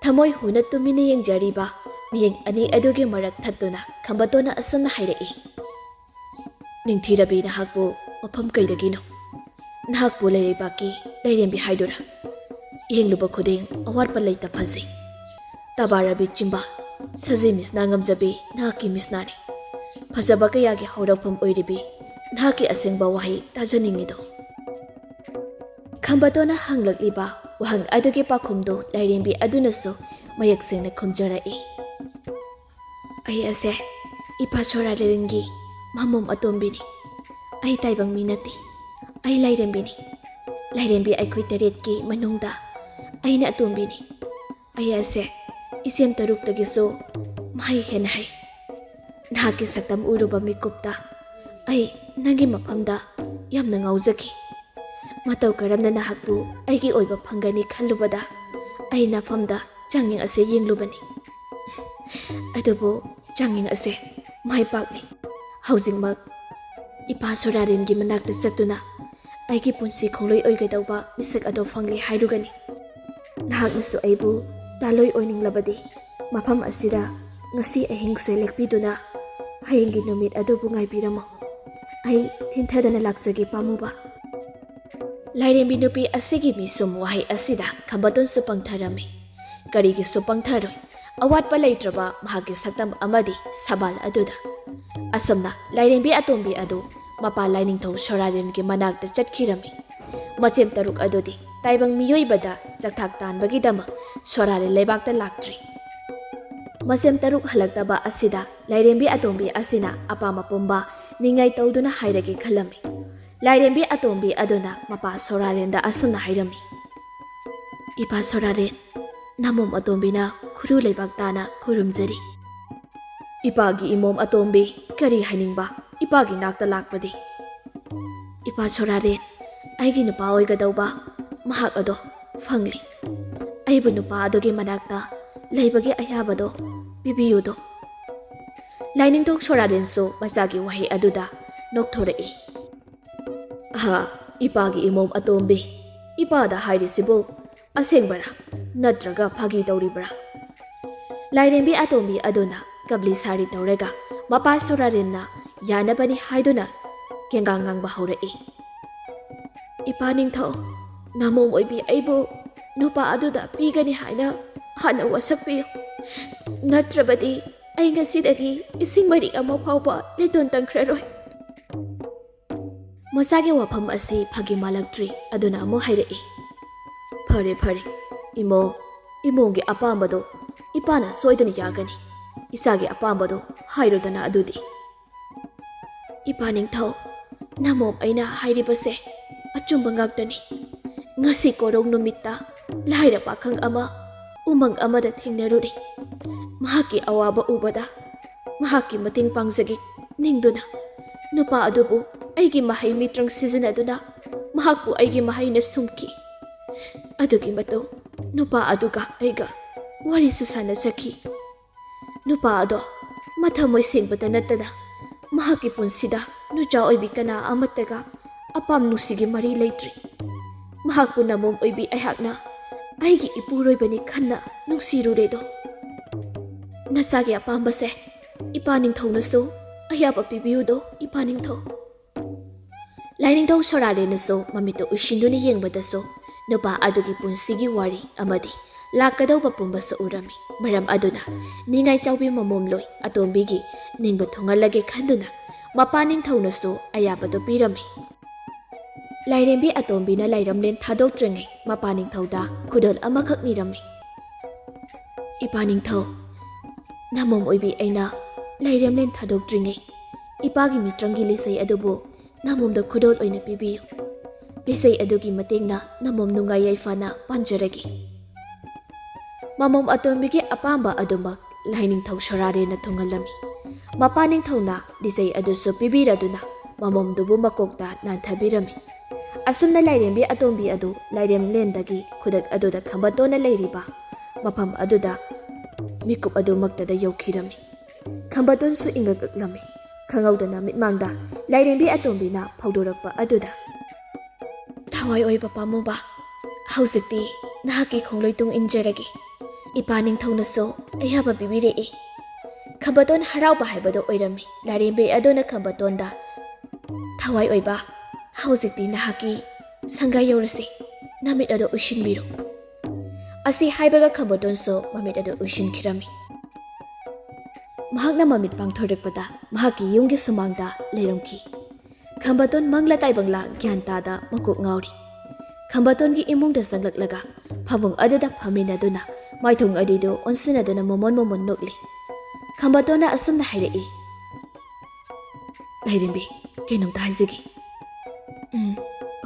ꯊꯃꯣꯏ ꯍꯨꯅ ꯇꯨꯃꯤꯟꯅ ꯌꯦꯡꯖꯔꯤꯕ ꯃꯤꯠꯌꯦꯡ ꯑꯅꯤ ꯑꯗꯨꯒꯤ ꯃꯔꯛ ꯊꯠꯇꯨꯅ ꯈꯝꯕꯇꯣꯟꯅ ꯑꯁꯨꯝꯅ ꯍꯥꯏꯔꯛꯏ, "ꯅꯤꯡꯊꯤꯔꯕꯤ ꯅꯍꯥꯛꯄꯨ ꯃꯐꯝ ꯀꯩꯗꯒꯤꯅꯣ? ꯅꯍꯥꯛꯄꯨ ꯂꯩꯔꯩꯕꯥꯛꯀꯤ ꯂꯥꯏꯔꯦꯝꯕꯤ ꯍꯥꯏꯗꯨꯔꯥ? ꯌꯦꯡꯂꯨꯕ ꯈꯨꯗꯤꯡ ꯑꯋꯥꯠꯄ ꯂꯩꯇ ꯐꯖꯩ꯫ ꯇꯕꯥꯔꯕꯤ ꯆꯤꯝꯕꯥꯜ, ꯁꯖꯤ ꯃꯤꯁꯅꯥ ꯉꯝꯖꯕꯤ ꯅꯍꯥꯛꯀꯤ ꯃꯤꯁꯅꯥꯅꯤ꯫ ꯐꯖꯕ ꯀꯌꯥꯒꯤ ꯍꯧꯔꯛꯐꯝ ꯑꯣꯏꯔꯤꯕꯤ ꯅꯍꯥꯛꯀꯤ ꯑꯁꯦꯡꯕ ꯋꯥꯍꯩ ꯇꯥꯖꯅꯤꯡꯉꯤꯗꯣ"꯫ ꯈꯝꯕꯇꯣꯟꯅ ꯍꯪꯂꯛꯂꯤꯕ ꯋꯥꯍꯪ ꯑꯗꯨꯒꯤ ꯄꯥꯎꯈꯨꯝꯗꯨ ꯂꯥꯏꯔꯦꯝꯕꯤ ꯑꯗꯨꯅꯁꯨ ꯃꯌꯦꯛ ꯁꯦꯡꯅ ꯈꯨꯝꯖꯔꯛꯏ, "ꯑꯩ ꯑꯁꯦ ꯏꯄꯥ ꯁꯣꯔꯥꯔꯦꯟꯒꯤ ꯃꯃꯣꯝ ꯑꯇꯣꯝꯕꯤꯅꯤ꯫ ꯑꯩ ꯇꯥꯏꯕꯪ ꯃꯤ ꯅꯠꯇꯦ꯫ ꯑꯩ ꯂꯥꯏꯔꯦꯝꯕꯤꯅꯤ꯫ ꯂꯥꯏꯔꯦꯝꯕꯤ ꯑꯩꯈꯣꯏ ꯇꯔꯦꯠꯀꯤ ꯃꯅꯨꯡꯗ ꯑꯩꯅ ꯑꯇꯣꯝꯕꯤꯅꯤ꯫ ꯑꯩ ꯑꯁꯦ ꯏꯆꯦꯝ ꯇꯔꯨꯛꯇꯒꯤꯁꯨ ꯃꯍꯩ ꯍꯦꯟꯅ ꯍꯩ꯫ ꯅꯍꯥꯛꯀꯤ ꯁꯛꯇꯝ ꯎꯔꯨꯕ ꯃꯤꯀꯨꯞꯇ ꯑꯩ ꯅꯪꯒꯤ ꯃꯐꯝꯗ ꯌꯥꯝꯅ ꯉꯥꯎꯖꯈꯤ꯫ ꯃꯇꯧ ꯀꯔꯝꯅ ꯅꯍꯥꯛꯄꯨ ꯑꯩꯒꯤ ꯑꯣꯏꯕ ꯐꯪꯒꯅꯤ ꯈꯜꯂꯨꯕꯗ ꯑꯩ ꯅꯐꯝꯗ ꯆꯥꯡꯌꯦꯡ ꯑꯁꯦ ꯌꯦꯡꯂꯨꯕꯅꯤ꯫ ꯑꯗꯨꯕꯨ ꯆꯥꯡꯌꯦꯡ ꯑꯁꯦ ꯃꯥꯏ ꯄꯥꯛꯂꯤ꯫ ꯍꯧꯖꯤꯛꯃꯛ ꯏꯄꯥ ꯁꯣꯔꯥꯔꯦꯟꯒꯤ ꯃꯅꯥꯛꯇ ꯆꯠꯇꯨꯅ ꯑꯩꯒꯤ ꯄꯨꯟꯁꯤ ꯈꯣꯡꯂꯣꯏ ꯑꯣꯏꯒꯗꯧꯕ ꯃꯤꯁꯛ ꯑꯗꯣ ꯐꯪꯂꯦ ꯍꯥꯏꯔꯨꯒꯅꯤ꯫ ꯅꯍꯥꯛꯅꯁꯨ ꯑꯩꯕꯨ ꯇꯥꯂꯣꯏ ꯑꯣꯏꯅꯤꯡꯂꯕꯗꯤ ꯃꯐꯝ ꯑꯁꯤꯗ ꯉꯁꯤ ꯑꯍꯤꯡꯁꯦ ꯂꯦꯛꯄꯤꯗꯨꯅ ꯍꯌꯦꯡꯒꯤ ꯅꯨꯃꯤꯠ ꯑꯗꯨꯕꯨ ꯉꯥꯏꯕꯤꯔꯝꯃꯨ꯫ ꯑꯩ ꯊꯤꯟꯊꯗꯅ ꯂꯥꯛꯆꯒꯦ ꯄꯥꯝꯃꯨꯕ"꯫ ꯂꯥꯏꯔꯦꯝꯕꯤ ꯅꯨꯄꯤ ꯑꯁꯤꯒꯤ ꯃꯤꯁꯨꯝ ꯋꯥꯍꯩ ꯑꯁꯤꯗ ꯈꯝꯕꯇꯣꯟꯁꯨ ꯄꯪꯊꯔꯝꯃꯤ꯫ ꯀꯔꯤꯒꯤꯁꯨ ꯄꯪꯊꯔꯣꯏ? ꯑꯋꯥꯠꯄ ꯂꯩꯇ꯭ꯔꯕ ꯃꯍꯥꯛꯀꯤ ꯁꯛꯇꯝ ꯑꯃꯗꯤ ꯁꯕꯥꯜ ꯑꯗꯨꯗ꯫ ꯑꯁꯨꯝꯅ ꯂꯥꯏꯔꯦꯝꯕꯤ ꯑꯇꯣꯝꯕꯤ ꯑꯗꯨ ꯃꯄꯥ ꯂꯥꯏꯅꯤꯡꯊꯧ ꯁꯣꯔꯥꯔꯦꯟꯒꯤ ꯃꯅꯥꯛꯇ ꯆꯠꯈꯤꯔꯝꯃꯤ꯫ ꯃꯆꯦꯝ ꯇꯔꯨꯛ ꯑꯗꯨꯗꯤ ꯇꯥꯏꯕꯪ ꯃꯤꯑꯣꯏꯕꯗ ꯆꯥꯛꯊꯥꯛ ꯇꯥꯟꯕꯒꯤꯗꯃꯛ ꯁꯣꯔꯥꯔꯦꯟ ꯂꯩꯕꯥꯛꯇ ꯂꯥꯛꯇ꯭ꯔꯤ꯫ ꯃꯁꯦꯝ ꯇꯔꯨꯛ ꯍꯜꯂꯛꯇꯕ ꯑꯁꯤꯗ ꯂꯥꯏꯔꯦꯝꯕꯤ ꯑꯇꯣꯝꯕꯤ ꯑꯁꯤꯅ ꯑꯄꯥꯝꯕ ꯄꯨꯝꯕ ꯅꯤꯡꯉꯥꯏ ꯇꯧꯗꯨꯅ ꯍꯥꯏꯔꯒꯦ ꯈꯜꯂꯝꯃꯤ꯫ ꯂꯥꯏꯔꯦꯝꯕꯤ ꯑꯇꯣꯝꯕꯤ ꯑꯗꯨꯅ ꯃꯄꯥ ꯁꯣꯔꯥꯔꯦꯟꯗ ꯑꯁꯨꯝꯅ ꯍꯥꯏꯔꯝꯃꯤ, "ꯏꯄꯥ ꯁꯣꯔꯥꯔꯦꯟ, ꯅꯃꯣꯝ ꯑꯇꯣꯝꯕꯤꯅ ꯈꯨꯔꯨ ꯂꯩꯕꯥꯛ ꯇꯥꯅ ꯈꯨꯔꯨꯝꯖꯔꯤ꯫ ꯏꯄꯥꯒꯤ ꯏꯃꯣꯝ ꯑꯇꯣꯝꯕꯤ, ꯀꯔꯤ ꯍꯥꯏꯅꯤꯡꯕ ꯏꯄꯥꯒꯤ ꯅꯥꯛꯇ ꯂꯥꯛꯄꯗꯤ?" "ꯏꯄꯥ ꯁꯣꯔꯥꯔꯦꯟ, ꯑꯩꯒꯤ ꯅꯨꯄꯥ ꯑꯣꯏꯒꯗꯧꯕ ꯃꯍꯥꯛ ꯑꯗꯣ ꯐꯪꯂꯦ꯫ ꯑꯩꯕꯨ ꯅꯨꯄꯥ ꯑꯗꯨꯒꯤ ꯃꯅꯥꯛꯇ ꯂꯩꯕꯒꯤ ꯑꯌꯥꯕꯗꯣ ꯄꯤꯕꯤꯌꯨꯗꯣ꯫" ꯂꯥꯏꯅꯤꯡꯊꯧ ꯁꯣꯔꯥꯔꯦꯟꯁꯨ ꯃꯆꯥꯒꯤ ꯋꯥꯍꯩ ꯑꯗꯨꯗ ꯅꯣꯛꯊꯣꯔꯛꯏ꯫ "ꯑꯍꯥ, ꯏꯄꯥꯒꯤ ꯏꯃꯣꯝ ꯑꯇꯣꯝꯕꯤ, ꯏꯄꯥꯗ ꯍꯥꯏꯔꯤꯁꯤꯕꯨ ꯑꯁꯦꯡꯕꯔꯥ ꯅꯠꯇ꯭ꯔꯒ ꯐꯥꯒꯤ ꯇꯧꯔꯤꯕ꯭ꯔꯥ?" ꯂꯥꯏꯔꯦꯝꯕꯤ ꯑꯇꯣꯝꯕꯤ ꯑꯗꯨꯅ ꯀꯕꯂꯤ ꯁꯥꯔꯤ ꯇꯧꯔꯒ ꯃꯄꯥ ꯁꯣꯔꯥꯔꯦꯟꯅ ꯌꯥꯅꯕꯅꯤ ꯍꯥꯏꯗꯨꯅ ꯀꯦꯡꯒꯥꯡ ꯉꯥꯡꯕ ꯍꯧꯔꯛꯏ꯫ "ꯏꯄꯥ ꯅꯤꯡꯊꯧ, ꯅꯃꯣꯝ ꯑꯣꯏꯕꯤ ꯑꯩꯕꯨ ꯅꯨꯄꯥ ꯑꯗꯨꯗ ꯄꯤꯒꯅꯤ ꯍꯥꯏꯅ ꯍꯥꯟꯅ ꯋꯥꯁꯛꯄꯤꯌꯨ, ꯅꯠꯇ꯭ꯔꯕꯗꯤ ꯑꯩ ꯉꯁꯤꯗꯒꯤ ꯏꯁꯤꯡ ꯃꯔꯤꯛ ꯑꯃ ꯐꯥꯎꯕ ꯂꯤꯇꯣꯟ ꯇꯪꯈ꯭ꯔꯔꯣꯏ꯫" ꯃꯆꯥꯒꯤ ꯋꯥꯐꯝ ꯑꯁꯤ ꯐꯥꯒꯤ ꯃꯥꯜꯂꯛꯇ꯭ꯔꯤ, ꯑꯗꯨꯅ ꯑꯃꯨꯛ ꯍꯥꯏꯔꯛꯏ, "ꯐꯔꯦ, ꯐꯔꯦ, ꯏꯃꯣ, ꯏꯃꯣꯒꯤ ꯑꯄꯥꯝꯕꯗꯣ ꯏꯄꯥꯅ ꯁꯣꯏꯗꯅ ꯌꯥꯒꯅꯤ꯫ ꯏꯆꯥꯒꯤ ꯑꯄꯥꯝꯕꯗꯣ ꯍꯥꯏꯔꯨꯗꯅ ꯑꯗꯨꯗꯤ꯫" "ꯏꯄꯥ ꯅꯤꯡꯊꯧ, ꯅꯃꯣꯝ ꯑꯩꯅ ꯍꯥꯏꯔꯤꯕꯁꯦ ꯑꯆꯨꯝꯕ ꯉꯥꯛꯇꯅꯤ꯫ ꯉꯁꯤ ꯀꯣꯔꯧ ꯅꯨꯃꯤꯠꯇ ꯂꯥꯏꯔ ꯄꯥꯈꯪ ꯑꯃ ꯎꯃꯪ ꯑꯃꯗ ꯊꯦꯡꯅꯔꯨꯔꯦ꯫ ꯃꯍꯥꯛꯀꯤ ꯑꯋꯥꯕ ꯎꯕꯗ ꯃꯍꯥꯛꯀꯤ ꯃꯇꯦꯡ ꯄꯥꯡꯖꯒꯦ ꯅꯤꯡꯗꯨꯅ ꯅꯨꯄꯥ ꯑꯗꯨꯕꯨ ꯑꯩꯒꯤ ꯃꯍꯩ ꯃꯤꯇ꯭ꯔꯪ ꯁꯤꯖꯤꯟꯅꯗꯨꯅ ꯃꯍꯥꯛꯄꯨ ꯑꯩꯒꯤ ꯃꯍꯩꯅ ꯁꯨꯝꯈꯤ꯫ ꯑꯗꯨꯒꯤ ꯃꯇꯨꯡ ꯅꯨꯄꯥ ꯑꯗꯨꯒ ꯑꯩꯒ ꯋꯥꯔꯤꯁꯨ ꯁꯥꯟꯅꯖꯈꯤ꯫ ꯅꯨꯄꯥ ꯑꯗꯣ ꯃꯊꯃꯣꯏ ꯁꯦꯡꯕꯇ ꯅꯠꯇꯅ ꯃꯍꯥꯛꯀꯤ ꯄꯨꯟꯁꯤꯗ ꯅꯨꯆꯥ ꯑꯣꯏꯕꯤ ꯀꯅꯥ ꯑꯃꯠꯇꯒ ꯑꯄꯥꯝ ꯅꯨꯡꯁꯤꯒꯤ ꯃꯔꯤ ꯂꯩꯇ꯭ꯔꯤ꯫ ꯃꯍꯥꯛꯄꯨ ꯅꯃꯣꯝ ꯑꯣꯏꯕꯤ ꯑꯩꯍꯥꯛꯅ ꯑꯩꯒꯤ ꯏꯄꯨꯔꯣꯏꯕꯅꯤ ꯈꯟꯅ ꯅꯨꯡꯁꯤꯔꯨꯔꯦꯗꯣ꯫ ꯅꯆꯥꯒꯤ ꯑꯄꯥꯝꯕꯁꯦ ꯏꯄꯥ ꯅꯤꯡꯊꯧꯅꯁꯨ ꯑꯌꯥꯕ ꯄꯤꯕꯤꯌꯨꯗꯣ, ꯏꯄꯥ ꯅꯤꯡꯊꯧ꯫" ꯂꯥꯏꯅꯤꯡꯊꯧ ꯁꯣꯔꯥꯔꯦꯟꯅꯁꯨ ꯃꯃꯤꯠꯇ ꯎꯏꯁꯤꯟꯗꯨꯅ ꯌꯦꯡꯕꯗꯁꯨ ꯅꯨꯄꯥ ꯑꯗꯨꯒꯤ ꯄꯨꯟꯁꯤꯒꯤ ꯋꯥꯔꯤ ꯑꯃꯗꯤ ꯂꯥꯛꯀꯗꯧꯕ ꯄꯨꯝꯕꯁꯨ ꯎꯔꯝꯃꯤ꯫ ꯃꯔꯝ ꯑꯗꯨꯅ ꯅꯤꯡꯉꯥꯏ ꯆꯥꯎꯕꯤ ꯃꯃꯣꯝꯂꯣꯏ ꯑꯇꯣꯝꯕꯤꯒꯤ ꯅꯤꯡꯕ ꯊꯨꯡꯍꯜꯂꯒꯦ ꯈꯟꯗꯨꯅ ꯃꯄꯥ ꯅꯤꯡꯊꯧꯅꯁꯨ ꯑꯌꯥꯕꯗꯨ ꯄꯤꯔꯝꯃꯤ꯫ ꯂꯥꯏꯔꯦꯝꯕꯤ ꯑꯇꯣꯝꯕꯤꯅ ꯂꯥꯏꯔꯝꯂꯦꯟ ꯊꯥꯗꯣꯛꯇ꯭ꯔꯤꯉꯩ ꯃꯄꯥ ꯅꯤꯡꯊꯧꯗ ꯈꯨꯗꯣꯜ ꯑꯃꯈꯛ ꯅꯤꯔꯝꯃꯤ꯫ "ꯏꯄꯥ ꯅꯤꯡꯊꯧ, ꯅꯃꯣꯝ ꯑꯣꯏꯕꯤ, ꯑꯩꯅ ꯂꯥꯏꯔꯦꯝꯂꯦꯟ ꯊꯥꯗꯣꯛꯇ꯭ꯔꯤꯉꯩ ꯏꯄꯥꯒꯤ ꯃꯤꯇ꯭ꯔꯪꯒꯤ ꯂꯤꯆꯩ ꯑꯗꯨꯕꯨ ꯅꯃꯣꯝꯗ ꯈꯨꯗꯣꯜ ꯑꯣꯏꯅ ꯄꯤꯕꯤꯌꯨ꯫ ꯂꯤꯆꯩ ꯑꯗꯨꯒꯤ ꯃꯇꯦꯡꯅ ꯅꯃꯣꯝ ꯅꯨꯡꯉꯥꯏ ꯌꯥꯏꯐꯅ ꯄꯥꯟꯖꯔꯒꯦ꯫ ꯃꯃꯣꯝ ꯑꯇꯣꯝꯕꯤꯒꯤ ꯑꯄꯥꯝꯕ ꯑꯗꯨꯃꯛ ꯂꯥꯏꯅꯤꯡꯊꯧ ꯁꯣꯔꯥꯔꯦꯟꯅ ꯊꯨꯡꯍꯜꯂꯝꯃꯤ꯫ ꯃꯄꯥ ꯅꯤꯡꯊꯧꯅ ꯂꯤꯆꯩ ꯑꯗꯨꯁꯨ ꯄꯤꯕꯤꯔꯗꯨꯅ ꯃꯃꯣꯝꯗꯨꯕꯨ ꯃꯀꯣꯛꯇ ꯅꯥꯟꯊꯕꯤꯔꯝꯃꯤ꯫ ꯑꯁꯨꯝꯅ ꯂꯥꯏꯔꯦꯝꯕꯤ ꯑꯇꯣꯝꯕꯤ ꯑꯗꯨ ꯂꯥꯏꯔꯦꯝꯂꯦꯟꯗꯒꯤ ꯈꯨꯗꯛ ꯑꯗꯨꯗ ꯈꯝꯕꯇꯣꯟꯅ ꯂꯩꯔꯤꯕ ꯃꯐꯝ ꯑꯗꯨꯗ ꯃꯤꯀꯨꯞ ꯑꯗꯨꯃꯛꯇꯗ ꯌꯧꯈꯤꯔꯝꯃꯤ꯫ ꯈꯝꯕꯇꯣꯟꯁꯨ ꯏꯪꯉꯛꯂꯝꯃꯤ꯫ ꯈꯪꯍꯧꯗꯅ ꯃꯤꯠꯃꯥꯡꯗ ꯂꯥꯏꯔꯦꯝꯕꯤ ꯑꯇꯣꯝꯕꯤꯅ ꯐꯧꯗꯣꯔꯛꯄ ꯑꯗꯨꯗ, "ꯊꯋꯥꯏ ꯑꯣꯏꯕ ꯄꯥꯝꯃꯨꯕ, ꯍꯧꯖꯤꯛꯇꯤ ꯅꯍꯥꯛꯀꯤ ꯈꯣꯡꯂꯣꯏ ꯇꯨꯡ ꯏꯟꯖꯔꯒꯦ꯫ ꯏꯄꯥ ꯅꯤꯡꯊꯧꯅꯁꯨ ꯑꯌꯥꯕ ꯄꯤꯕꯤꯔꯛꯏ꯫" ꯈꯝꯕꯇꯣꯟ ꯍꯔꯥꯎꯕ ꯍꯥꯏꯕꯗꯨ ꯑꯣꯏꯔꯝꯃꯤ꯫ ꯂꯥꯏꯔꯦꯝꯕꯤ ꯑꯗꯨꯅ ꯈꯝꯕꯇꯣꯟꯗ, "ꯊꯋꯥꯏ ꯑꯣꯏꯕ, ꯍꯧꯖꯤꯛꯇꯤ ꯅꯍꯥꯛꯀꯤ ꯁꯪꯒꯥ ꯌꯧꯔꯁꯤ꯫ ꯅꯃꯤꯠ ꯑꯗꯨ ꯎꯏꯁꯤꯟꯕꯤꯔꯣ꯫" ꯑꯁꯤ ꯍꯥꯏꯕꯒ ꯈꯝꯕꯇꯣꯟꯁꯨ ꯃꯃꯤꯠ ꯑꯗꯨ ꯎꯏꯁꯤꯟꯈꯤꯔꯝꯃꯤ꯫ ꯃꯍꯥꯛꯅ ꯃꯃꯤꯠ ꯄꯥꯡꯊꯣꯔꯛꯄꯗ ꯃꯍꯥꯛꯀꯤ ꯌꯨꯝꯒꯤ ꯁꯨꯃꯥꯡꯗ ꯂꯩꯔꯝꯈꯤ꯫ ꯈꯝꯕꯇꯣꯟ ꯃꯪꯂꯥ ꯇꯥꯏꯕꯪꯂꯥ ꯒ꯭ꯌꯥꯟ ꯇꯥꯗ ꯃꯀꯣꯛ ꯉꯥꯎꯔꯤ꯫ ꯈꯝꯕꯇꯣꯟꯒꯤ ꯏꯃꯨꯡꯗ ꯆꯪꯂꯛꯂꯒ ꯐꯃꯨꯡ ꯑꯗꯨꯗ ꯐꯝꯃꯤꯟꯅꯗꯨꯅ ꯃꯥꯏꯊꯣꯡ ꯑꯅꯤꯗꯨ ꯑꯣꯟꯁꯤꯟꯅꯗꯨꯅ ꯃꯣꯃꯣꯟ ꯃꯣꯃꯣꯟ ꯅꯣꯛꯂꯤ꯫ ꯈꯝꯕꯇꯣꯟꯅ ꯑꯁꯨꯝꯅ ꯍꯥꯏꯔꯛꯏ, "ꯂꯥꯏꯔꯦꯝꯕꯤ, ꯀꯩꯅꯣꯝꯇ ꯍꯥꯏꯖꯒꯦ꯫" "ꯎꯝ,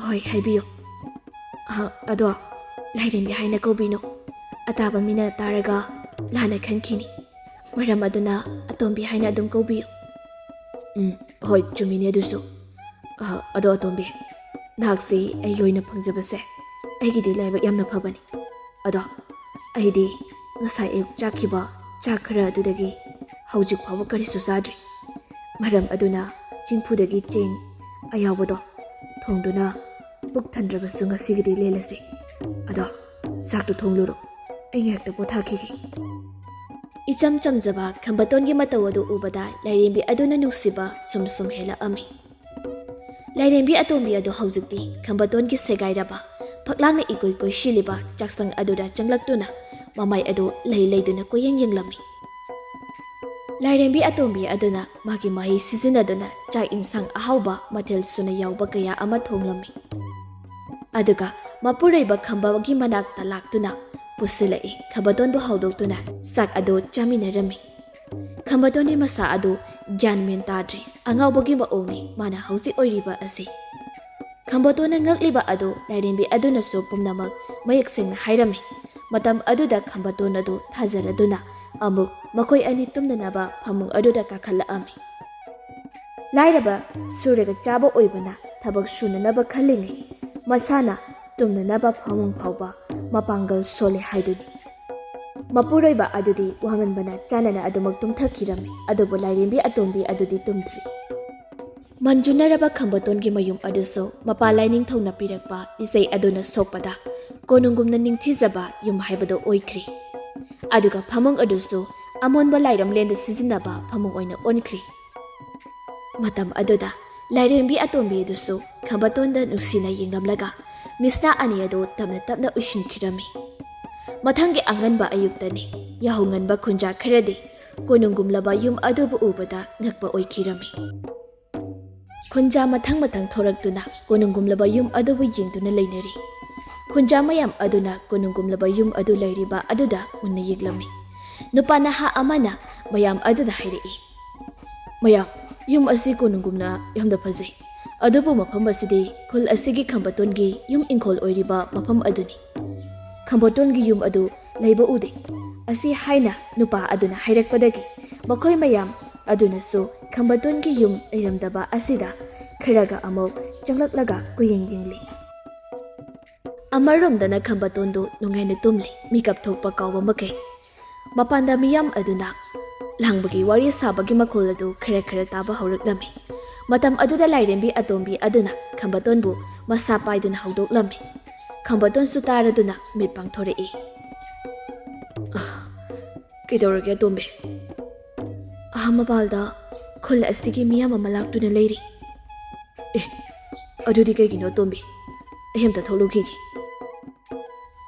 ꯍꯣꯏ, ꯍꯥꯏꯕꯤꯌꯨ꯫" "ꯑ, ꯑꯗꯣ ꯂꯥꯏꯔꯦꯝꯕꯤ ꯍꯥꯏꯅ ꯀꯧꯕꯤꯅꯨ꯫ ꯑꯇꯥꯕ ꯃꯤꯅ ꯇꯥꯔꯒ ꯂꯥꯟꯅ ꯈꯟꯈꯤꯅꯤ꯫ ꯃꯔꯝ ꯑꯗꯨꯅ ꯑꯇꯣꯝꯕꯤ ꯍꯥꯏꯅ ꯑꯗꯨꯝ ꯀꯧꯕꯤꯌꯨ꯫" "ꯎꯝ, ꯍꯣꯏ, ꯆꯨꯝꯃꯤꯅꯦ ꯑꯗꯨꯁꯨ꯫ ꯑ, ꯑꯗꯣ ꯑꯇꯣꯝꯕꯤ, ꯅꯍꯥꯛꯁꯤ ꯑꯩꯒꯤ ꯑꯣꯏꯅ ꯐꯪꯖꯕꯁꯦ ꯑꯩꯒꯤꯗꯤ ꯂꯥꯏꯕꯛ ꯌꯥꯝꯅ ꯐꯕꯅꯤ꯫ ꯑꯗꯣ ꯑꯩꯗꯤ ꯉꯁꯥꯏ ꯑꯌꯨꯛ ꯆꯥꯈꯤꯕ ꯆꯥꯛ ꯈꯔ ꯑꯗꯨꯗꯒꯤ ꯍꯧꯖꯤꯛ ꯐꯥꯎꯕ ꯀꯔꯤꯁꯨ ꯆꯥꯗ꯭ꯔꯤ꯫ ꯃꯔꯝ ꯑꯗꯨꯅ ꯆꯤꯡꯐꯨꯗꯒꯤ ꯆꯦꯡ ꯑꯌꯥꯎꯕꯗꯣ ꯊꯣꯡꯗꯨꯅ ꯄꯨꯛ ꯊꯟꯗ꯭ꯔꯕꯁꯨ ꯉꯁꯤꯒꯤꯗꯤ ꯂꯦꯜꯂꯁꯤ꯫ ꯑꯗꯣ ꯆꯥꯛꯇꯨ ꯊꯣꯡꯂꯨꯔꯣ, ꯑꯩ ꯉꯥꯏꯍꯥꯛꯇ ꯄꯣꯊꯥꯈꯤꯒꯦ꯫" ꯏꯆꯝ ꯆꯝꯖꯕ ꯈꯝꯕꯇꯣꯟꯒꯤ ꯃꯇꯧ ꯑꯗꯨ ꯎꯕꯗ ꯂꯥꯏꯔꯦꯝꯕꯤ ꯑꯗꯨꯅ ꯅꯨꯡꯁꯤꯕ ꯁꯨꯝ ꯁꯨꯝ ꯍꯦꯜꯂꯛꯑꯝꯃꯤ꯫ ꯂꯥꯏꯔꯦꯝꯕꯤ ꯑꯇꯣꯝꯕꯤ ꯑꯗꯨ ꯍꯧꯖꯤꯛꯇꯤ ꯈꯝꯕꯇꯣꯟꯒꯤ ꯁꯦꯒꯥꯏꯔꯕ, ꯐꯛꯂꯥꯡꯅ ꯏꯀꯣꯏ ꯀꯣꯏꯁꯤꯜꯂꯤꯕ ꯆꯥꯛꯁꯪ ꯑꯗꯨꯗ ꯆꯪꯂꯛꯇꯨꯅ ꯃꯃꯥꯏ ꯑꯗꯨ ꯂꯩ ꯂꯩꯗꯨꯅ ꯀꯣꯏꯌꯦꯡ ꯌꯦꯡꯂꯝꯃꯤ꯫ ꯂꯥꯏꯔꯦꯝꯕꯤ ꯑꯇꯣꯝꯕꯤ ꯑꯗꯨꯅ ꯃꯥꯒꯤ ꯃꯍꯩ ꯁꯤꯖꯤꯟꯅꯗꯨꯅ ꯆꯥꯛ ꯏꯟꯁꯥꯡ ꯑꯍꯥꯎꯕ ꯃꯊꯦꯜ ꯁꯨꯅ ꯌꯥꯎꯕ ꯀꯌꯥ ꯑꯃ ꯊꯣꯡꯂꯝꯃꯤ꯫ ꯑꯗꯨꯒ ꯃꯄꯨꯔꯣꯏꯕ ꯈꯝꯕꯒꯤ ꯃꯅꯥꯛꯇ ꯂꯥꯛꯇꯨꯅ ꯄꯨꯁꯤꯜꯂꯛꯏ꯫ ꯈꯝꯕꯇꯣꯟꯕꯨ ꯍꯧꯗꯣꯛꯇꯨꯅ ꯆꯥꯛ ꯑꯗꯨ ꯆꯥꯃꯤꯟꯅꯔꯝꯃꯤ꯫ ꯈꯝꯕꯇꯣꯟꯒꯤ ꯃꯁꯥ ꯑꯗꯨ ꯒ꯭ꯌꯥꯟ ꯃꯦꯟ ꯇꯥꯗ꯭ꯔꯦ꯫ ꯑꯉꯥꯎꯕꯒꯤ ꯃꯑꯣꯡꯅꯤ ꯃꯥꯅ ꯍꯧꯖꯤꯛ ꯑꯣꯏꯔꯤꯕ ꯑꯁꯤ꯫ ꯈꯝꯕꯇꯣꯟꯅ ꯉꯛꯂꯤꯕ ꯑꯗꯨ ꯂꯥꯏꯔꯦꯝꯕꯤ ꯑꯗꯨꯅꯁꯨ ꯄꯨꯝꯅꯃꯛ ꯃꯌꯦꯛ ꯁꯦꯡꯅ ꯍꯥꯏꯔꯝꯃꯤ꯫ ꯃꯇꯝ ꯑꯗꯨꯗ ꯈꯝꯕꯇꯣꯟ ꯑꯗꯨ ꯊꯥꯖꯔꯗꯨꯅ ꯑꯃꯨꯛ ꯃꯈꯣꯏ ꯑꯅꯤ ꯇꯨꯝꯅꯅꯕ ꯐꯃꯨꯡ ꯑꯗꯨꯗ ꯀꯥꯈꯠꯂꯛꯑꯝꯃꯤ꯫ ꯂꯥꯏꯔꯕ ꯁꯨꯔꯒ ꯆꯥꯕ ꯑꯣꯏꯕꯅ ꯊꯕꯛ ꯁꯨꯅꯅꯕ ꯈꯜꯂꯤꯉꯩ ꯃꯁꯥꯅ ꯇꯨꯝꯅꯅꯕ ꯐꯃꯨꯡ ꯐꯥꯎꯕ ꯃꯄꯥꯡꯒꯜ ꯁꯣꯜꯂꯦ ꯍꯥꯏꯗꯨꯅꯤ꯫ ꯃꯄꯨꯔꯣꯏꯕ ꯑꯗꯨꯗꯤ ꯋꯥꯃꯟꯕꯅ ꯆꯥꯅꯅ ꯑꯗꯨꯃꯛ ꯇꯨꯝꯊꯈꯤꯔꯝꯃꯤ꯫ ꯑꯗꯨꯕꯨ ꯂꯥꯏꯔꯦꯝꯕꯤ ꯑꯇꯣꯝꯕꯤ ꯑꯗꯨꯗꯤ ꯇꯨꯝꯗ꯭ꯔꯤ꯫ ꯃꯟꯖꯨꯅꯔꯕ ꯈꯝꯕꯇꯣꯟꯒꯤ ꯃꯌꯨꯝ ꯑꯗꯨꯁꯨ ꯃꯄꯥ ꯂꯥꯏꯅꯤꯡꯊꯧꯅ ꯄꯤꯔꯛꯄ ꯏꯁꯩ ꯑꯗꯨꯅ ꯁꯣꯛꯄꯗ ꯀꯣꯅꯨꯡꯒꯨꯝꯅ ꯅꯤꯡꯊꯤꯖꯕ ꯌꯨꯝ ꯍꯥꯏꯕꯗꯨ ꯑꯣꯏꯈ꯭ꯔꯤ꯫ ꯑꯗꯨꯒ ꯐꯃꯨꯡ ꯑꯗꯨꯁꯨ ꯑꯃꯣꯟꯕ ꯂꯥꯏꯔꯝꯂꯦꯟꯗ ꯁꯤꯖꯤꯟꯅꯕ ꯐꯃꯨꯡ ꯑꯣꯏꯅ ꯑꯣꯟꯈ꯭ꯔꯤ꯫ ꯃꯇꯝ ꯑꯗꯨꯗ ꯂꯥꯏꯔꯦꯝꯕꯤ ꯑꯇꯣꯝꯕꯤ ꯑꯗꯨꯁꯨ ꯈꯝꯕꯇꯣꯟꯗ ꯅꯨꯡꯁꯤꯅ ꯌꯦꯡꯂꯝꯂꯒ ꯃꯤꯁꯅꯥ ꯑꯅꯤ ꯑꯗꯨ ꯇꯞꯅ ꯇꯞꯅ ꯎꯏꯁꯤꯟꯈꯤꯔꯝꯃꯤ꯫ ꯃꯊꯪꯒꯤ ꯑꯉꯟꯕ ꯑꯌꯨꯛꯇꯅꯤ ꯌꯥꯍꯧ ꯉꯟꯕ ꯈꯨꯟꯖꯥ ꯈꯔꯗꯤ ꯀꯣꯅꯨꯡꯒꯨꯝꯂꯕ ꯌꯨꯝ ꯑꯗꯨꯕꯨ ꯎꯕꯗ ꯉꯛꯄ ꯑꯣꯏꯈꯤꯔꯝꯃꯤ꯫ ꯈꯨꯟꯖꯥ ꯃꯊꯪ ꯃꯊꯪ ꯊꯣꯔꯛꯇꯨꯅ ꯀꯣꯅꯨꯡꯒꯨꯝꯂꯕ ꯌꯨꯝ ꯑꯗꯨꯕꯨ ꯌꯦꯡꯗꯨꯅ ꯂꯩꯅꯔꯤ꯫ ꯈꯨꯟꯖꯥ ꯃꯌꯥꯝ ꯑꯗꯨꯅ ꯀꯣꯅꯨꯡꯒꯨꯝꯂꯕ ꯌꯨꯝ ꯑꯗꯨ ꯂꯩꯔꯤꯕ ꯑꯗꯨꯗ ꯃꯨꯟꯅ ꯌꯦꯡꯂꯝꯃꯤ꯫ ꯅꯨꯄꯥ ꯅꯍꯥ ꯑꯃꯅ ꯃꯌꯥꯝ ꯑꯗꯨꯗ ꯍꯥꯏꯔꯛꯏ, "ꯃꯌꯥꯝ, ꯌꯨꯝ ꯑꯁꯤ ꯀꯣꯅꯨꯡꯒꯨꯝꯅ ꯌꯥꯝꯅ ꯐꯖꯩ, ꯑꯗꯨꯕꯨ ꯃꯐꯝ ꯑꯁꯤꯗꯤ ꯈꯨꯜ ꯑꯁꯤꯒꯤ ꯈꯝꯕꯇꯣꯟꯒꯤ ꯌꯨꯝ ꯏꯪꯈꯣꯜ ꯑꯣꯏꯔꯤꯕ ꯃꯐꯝ ꯑꯗꯨꯅꯤ꯫ ꯈꯝꯕꯇꯣꯟꯒꯤ ꯌꯨꯝ ꯑꯗꯨ ꯂꯩꯕ ꯎꯗꯦ"꯫ ꯑꯁꯤ ꯍꯥꯏꯅ ꯅꯨꯄꯥ ꯑꯗꯨꯅ ꯍꯥꯏꯔꯛꯄꯗꯒꯤ ꯃꯈꯣꯏ ꯃꯌꯥꯝ ꯑꯗꯨꯅꯁꯨ ꯈꯝꯕꯇꯣꯟꯒꯤ ꯌꯨꯝ ꯂꯩꯔꯝꯗꯕ ꯑꯁꯤꯗ ꯈꯔꯒ ꯑꯃꯨꯛ ꯆꯪꯂꯛꯂꯒ ꯀꯨꯌꯦꯡ ꯌꯦꯡꯂꯤ꯫ ꯑꯃꯔꯣꯝꯗꯅ ꯈꯝꯕꯇꯣꯟꯗꯨ ꯅꯨꯡꯉꯥꯏꯅ ꯇꯨꯝꯂꯤ꯫ ꯃꯤꯀꯞ ꯊꯣꯛꯄ ꯀꯥꯎꯕ ꯃꯈꯩ ꯃꯄꯥꯟꯗ ꯃꯤꯌꯥꯝ ꯑꯗꯨꯅ ꯂꯥꯡꯕꯒꯤ ꯋꯥꯔꯤ ꯁꯥꯕꯒꯤ ꯃꯈꯣꯜ ꯑꯗꯨ ꯈꯔ ꯈꯔ ꯇꯥꯕ ꯍꯧꯔꯛꯂꯝꯃꯤ꯫ ꯃꯇꯝ ꯑꯗꯨꯗ ꯂꯥꯏꯔꯦꯝꯕꯤ ꯑꯇꯣꯝꯕꯤ ꯑꯗꯨꯅ ꯈꯝꯕꯇꯣꯟꯕꯨ ꯃꯁꯥ ꯄꯥꯏꯗꯨꯅ ꯍꯧꯗꯣꯛꯂꯝꯃꯤ꯫ ꯈꯝꯕꯇꯣꯟꯁꯨ ꯇꯥꯔꯗꯨꯅ ꯃꯤꯠ ꯄꯥꯡꯊꯣꯔꯛꯏ꯫ "ꯑ, ꯀꯩꯗꯧꯔꯒꯦ ꯑꯇꯣꯝꯕꯤ?" "ꯑꯥ ꯃꯄꯥꯜꯗ ꯈꯨꯜ ꯑꯁꯤꯒꯤ ꯃꯤꯌꯥꯝ ꯑꯃ ꯂꯥꯛꯇꯨꯅ ꯂꯩꯔꯤ"꯫ "ꯑꯦ, ꯑꯗꯨꯗꯤ ꯀꯩꯒꯤꯅꯣ ꯑꯇꯣꯝꯕꯤ? ꯑꯩ ꯑꯝꯇ ꯊꯣꯛꯂꯨꯈꯤꯒꯦ"꯫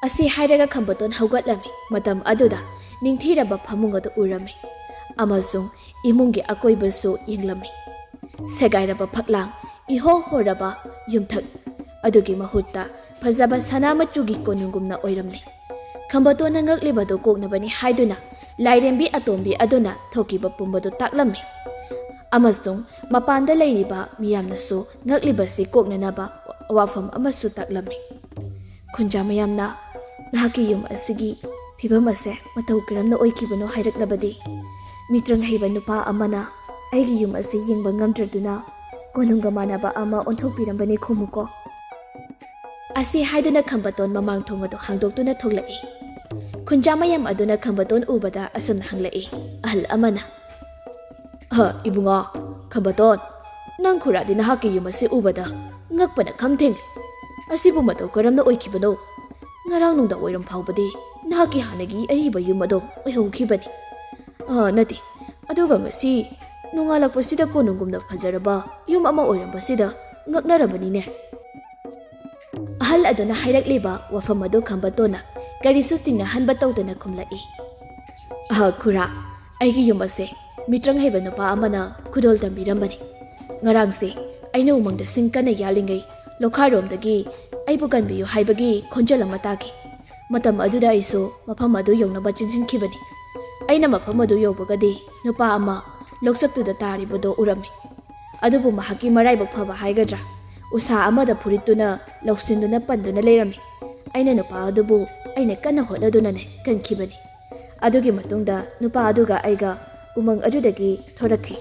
ꯑꯁꯤ ꯍꯥꯏꯔꯒ ꯈꯝꯕꯇꯣꯟ ꯍꯧꯒꯠꯂꯝꯃꯤ꯫ ꯃꯇꯝ ꯑꯗꯨꯗ ꯅꯤꯡꯊꯤꯔꯕ ꯐꯃꯨꯡ ꯑꯗꯨ ꯎꯔꯝꯃꯤ ꯑꯃꯁꯨꯡ ꯏꯃꯨꯡꯒꯤ ꯑꯀꯣꯏꯕꯁꯨ ꯌꯦꯡꯂꯝꯃꯤ꯫ ꯁꯦꯒꯥꯏꯔꯕ ꯐꯛꯂꯥꯡ, ꯏꯍꯣ ꯍꯣꯔꯕ ꯌꯨꯝꯊꯛ ꯑꯗꯨꯒꯤ ꯃꯍꯨꯠꯇ ꯐꯖꯕ ꯁꯅꯥ ꯃꯆꯨꯒꯤ ꯀꯣꯅꯨꯡꯒꯨꯝꯅ ꯑꯣꯏꯔꯝꯂꯦ꯫ ꯈꯝꯕꯇꯣꯟꯅ ꯉꯛꯂꯤꯕꯗꯨ ꯀꯣꯛꯅꯕꯅꯤ ꯍꯥꯏꯗꯨꯅ ꯂꯥꯏꯔꯦꯝꯕꯤ ꯑꯇꯣꯝꯕꯤ ꯑꯗꯨꯅ ꯊꯣꯛꯈꯤꯕ ꯄꯨꯝꯕꯗꯨ ꯇꯥꯛꯂꯝꯃꯤ꯫ ꯑꯃꯁꯨꯡ ꯃꯄꯥꯟꯗ ꯂꯩꯔꯤꯕ ꯃꯤꯌꯥꯝꯅꯁꯨ ꯉꯛꯂꯤꯕꯁꯤ ꯀꯣꯛꯅꯅꯕ ꯋꯥꯐꯝ ꯑꯃꯁꯨ ꯇꯥꯛꯂꯝꯃꯤ꯫ ꯈꯨꯟꯖꯥ ꯃꯌꯥꯝꯅ ꯅꯍꯥꯛꯀꯤ ꯌꯨꯝ ꯑꯁꯤꯒꯤ ꯐꯤꯕꯝ ꯑꯁꯦ ꯃꯇꯧ ꯀꯔꯝꯅ ꯑꯣꯏꯈꯤꯕꯅꯣ ꯍꯥꯏꯔꯛꯂꯕꯗꯤ, ꯃꯤꯇ꯭ꯔꯪ ꯍꯩꯕ ꯅꯨꯄꯥ ꯑꯃꯅ ꯑꯩꯒꯤ ꯌꯨꯝ ꯑꯁꯤ ꯌꯦꯡꯕ ꯉꯝꯗ꯭ꯔꯗꯨꯅ ꯀꯣꯅꯨꯡꯒ ꯃꯥꯟꯅꯕ ꯑꯃ ꯑꯣꯟꯊꯣꯛꯄꯤꯔꯝꯕꯅꯤ ꯈꯨꯝꯃꯨꯀꯣ꯫ ꯑꯁꯤ ꯍꯥꯏꯗꯨꯅ ꯈꯝꯕꯇꯣꯟ ꯃꯃꯥꯡ ꯊꯣꯡ ꯑꯗꯨ ꯍꯥꯡꯗꯣꯛꯇꯨꯅ ꯊꯣꯛꯂꯛꯏ꯫ ꯈꯨꯟꯖꯥ ꯃꯌꯥꯝ ꯑꯗꯨꯅ ꯈꯝꯕꯇꯣꯟ ꯎꯕꯗ ꯑꯁꯨꯝꯅ ꯍꯪꯂꯛꯏ꯫ ꯑꯍꯜ ꯑꯃꯅ, "ꯍ, ꯏꯕꯨꯡꯉꯣ, ꯈꯝꯕꯇꯣꯟ, ꯅꯪ ꯈꯨꯔꯥꯗꯤ ꯅꯍꯥꯛꯀꯤ ꯌꯨꯝ ꯑꯁꯤ ꯎꯕꯗ ꯉꯛꯄꯅ ꯈꯝ ꯊꯦꯡꯂꯦ꯫ ꯑꯁꯤꯕꯨ ꯃꯇꯧ ꯀꯔꯝꯅ ꯑꯣꯏꯈꯤꯕꯅꯣ? ꯉꯔꯥꯡ ꯅꯨꯡꯗꯥꯡ ꯋꯥꯏꯔꯝ ꯐꯥꯎꯕꯗꯤ ꯅꯍꯥꯛꯀꯤ ꯍꯥꯟꯅꯒꯤ ꯑꯔꯤꯕ ꯌꯨꯝ ꯑꯗꯣ ꯑꯣꯏꯍꯧꯈꯤꯕꯅꯤ꯫ ꯑ, ꯅꯠꯇꯦ, ꯑꯗꯨꯒ ꯉꯁꯤ ꯅꯣꯡꯉꯥꯜꯂꯛꯄꯁꯤꯗ ꯀꯣꯅꯨꯡꯒꯨꯝꯅ ꯐꯖꯔꯕ ꯌꯨꯝ ꯑꯃ ꯑꯣꯏꯔꯝꯕꯁꯤꯗ ꯉꯛꯅꯔꯕꯅꯤꯅꯦ꯫" ꯑꯍꯜ ꯑꯗꯨꯅ ꯍꯥꯏꯔꯛꯂꯤꯕ ꯋꯥꯐꯝ ꯑꯗꯨ ꯈꯝꯕꯇꯣꯟꯅ ꯀꯔꯤꯁꯨ ꯆꯤꯡꯅꯍꯟꯕ ꯇꯧꯗꯅ ꯈꯨꯝꯂꯛꯏ꯫ "ꯑꯍ, ꯈꯨꯔꯥ, ꯑꯩꯒꯤ ꯌꯨꯝ ꯑꯁꯦ ꯃꯤꯇ꯭ꯔꯪ ꯍꯩꯕ ꯅꯨꯄꯥ ꯑꯃꯅ ꯈꯨꯗꯣꯜ ꯇꯝꯕꯤꯔꯝꯕꯅꯤ꯫ ꯉꯔꯥꯡꯁꯦ ꯑꯩꯅ ꯎꯃꯪꯗ ꯁꯤꯡ ꯀꯟꯅ ꯌꯥꯜꯂꯤꯉꯩ ꯂꯣꯈꯥꯔꯣꯝꯗꯒꯤ ꯑꯩꯕꯨ ꯀꯟꯕꯤꯌꯨ ꯍꯥꯏꯕꯒꯤ ꯈꯣꯟꯖꯦꯜ ꯑꯃ ꯇꯥꯈꯤ꯫ ꯃꯇꯝ ꯑꯗꯨꯗ ꯑꯩꯁꯨ ꯃꯐꯝ ꯑꯗꯨ ꯌꯧꯅꯕ ꯆꯦꯟꯁꯤꯟꯈꯤꯕꯅꯤ꯫ ꯑꯩꯅ ꯃꯐꯝ ꯑꯗꯨ ꯌꯧꯕꯒꯗꯤ ꯅꯨꯄꯥ ꯑꯃ ꯂꯣꯛꯆꯞꯇꯨꯗ ꯇꯥꯔꯤꯕꯗꯣ ꯎꯔꯝꯃꯤ꯫ ꯑꯗꯨꯕꯨ ꯃꯍꯥꯛꯀꯤ ꯃꯔꯥꯏꯕꯛ ꯐꯕ ꯍꯥꯏꯒꯗ꯭ꯔꯥ, ꯎꯁꯥ ꯑꯃꯗ ꯐꯨꯔꯤꯠꯇꯨꯅ ꯂꯧꯁꯤꯟꯗꯨꯅ ꯄꯟꯗꯨꯅ ꯂꯩꯔꯝꯃꯤ꯫ ꯑꯩꯅ ꯅꯨꯄꯥ ꯑꯗꯨꯕꯨ ꯑꯩꯅ ꯀꯟꯅ ꯍꯣꯠꯅꯗꯨꯅꯅꯦ ꯀꯟꯈꯤꯕꯅꯤ꯫ ꯑꯗꯨꯒꯤ ꯃꯇꯨꯡꯗ ꯅꯨꯄꯥ ꯑꯗꯨꯒ ꯑꯩꯒ ꯎꯃꯪ ꯑꯗꯨꯗꯒꯤ ꯊꯣꯔꯛꯈꯤ꯫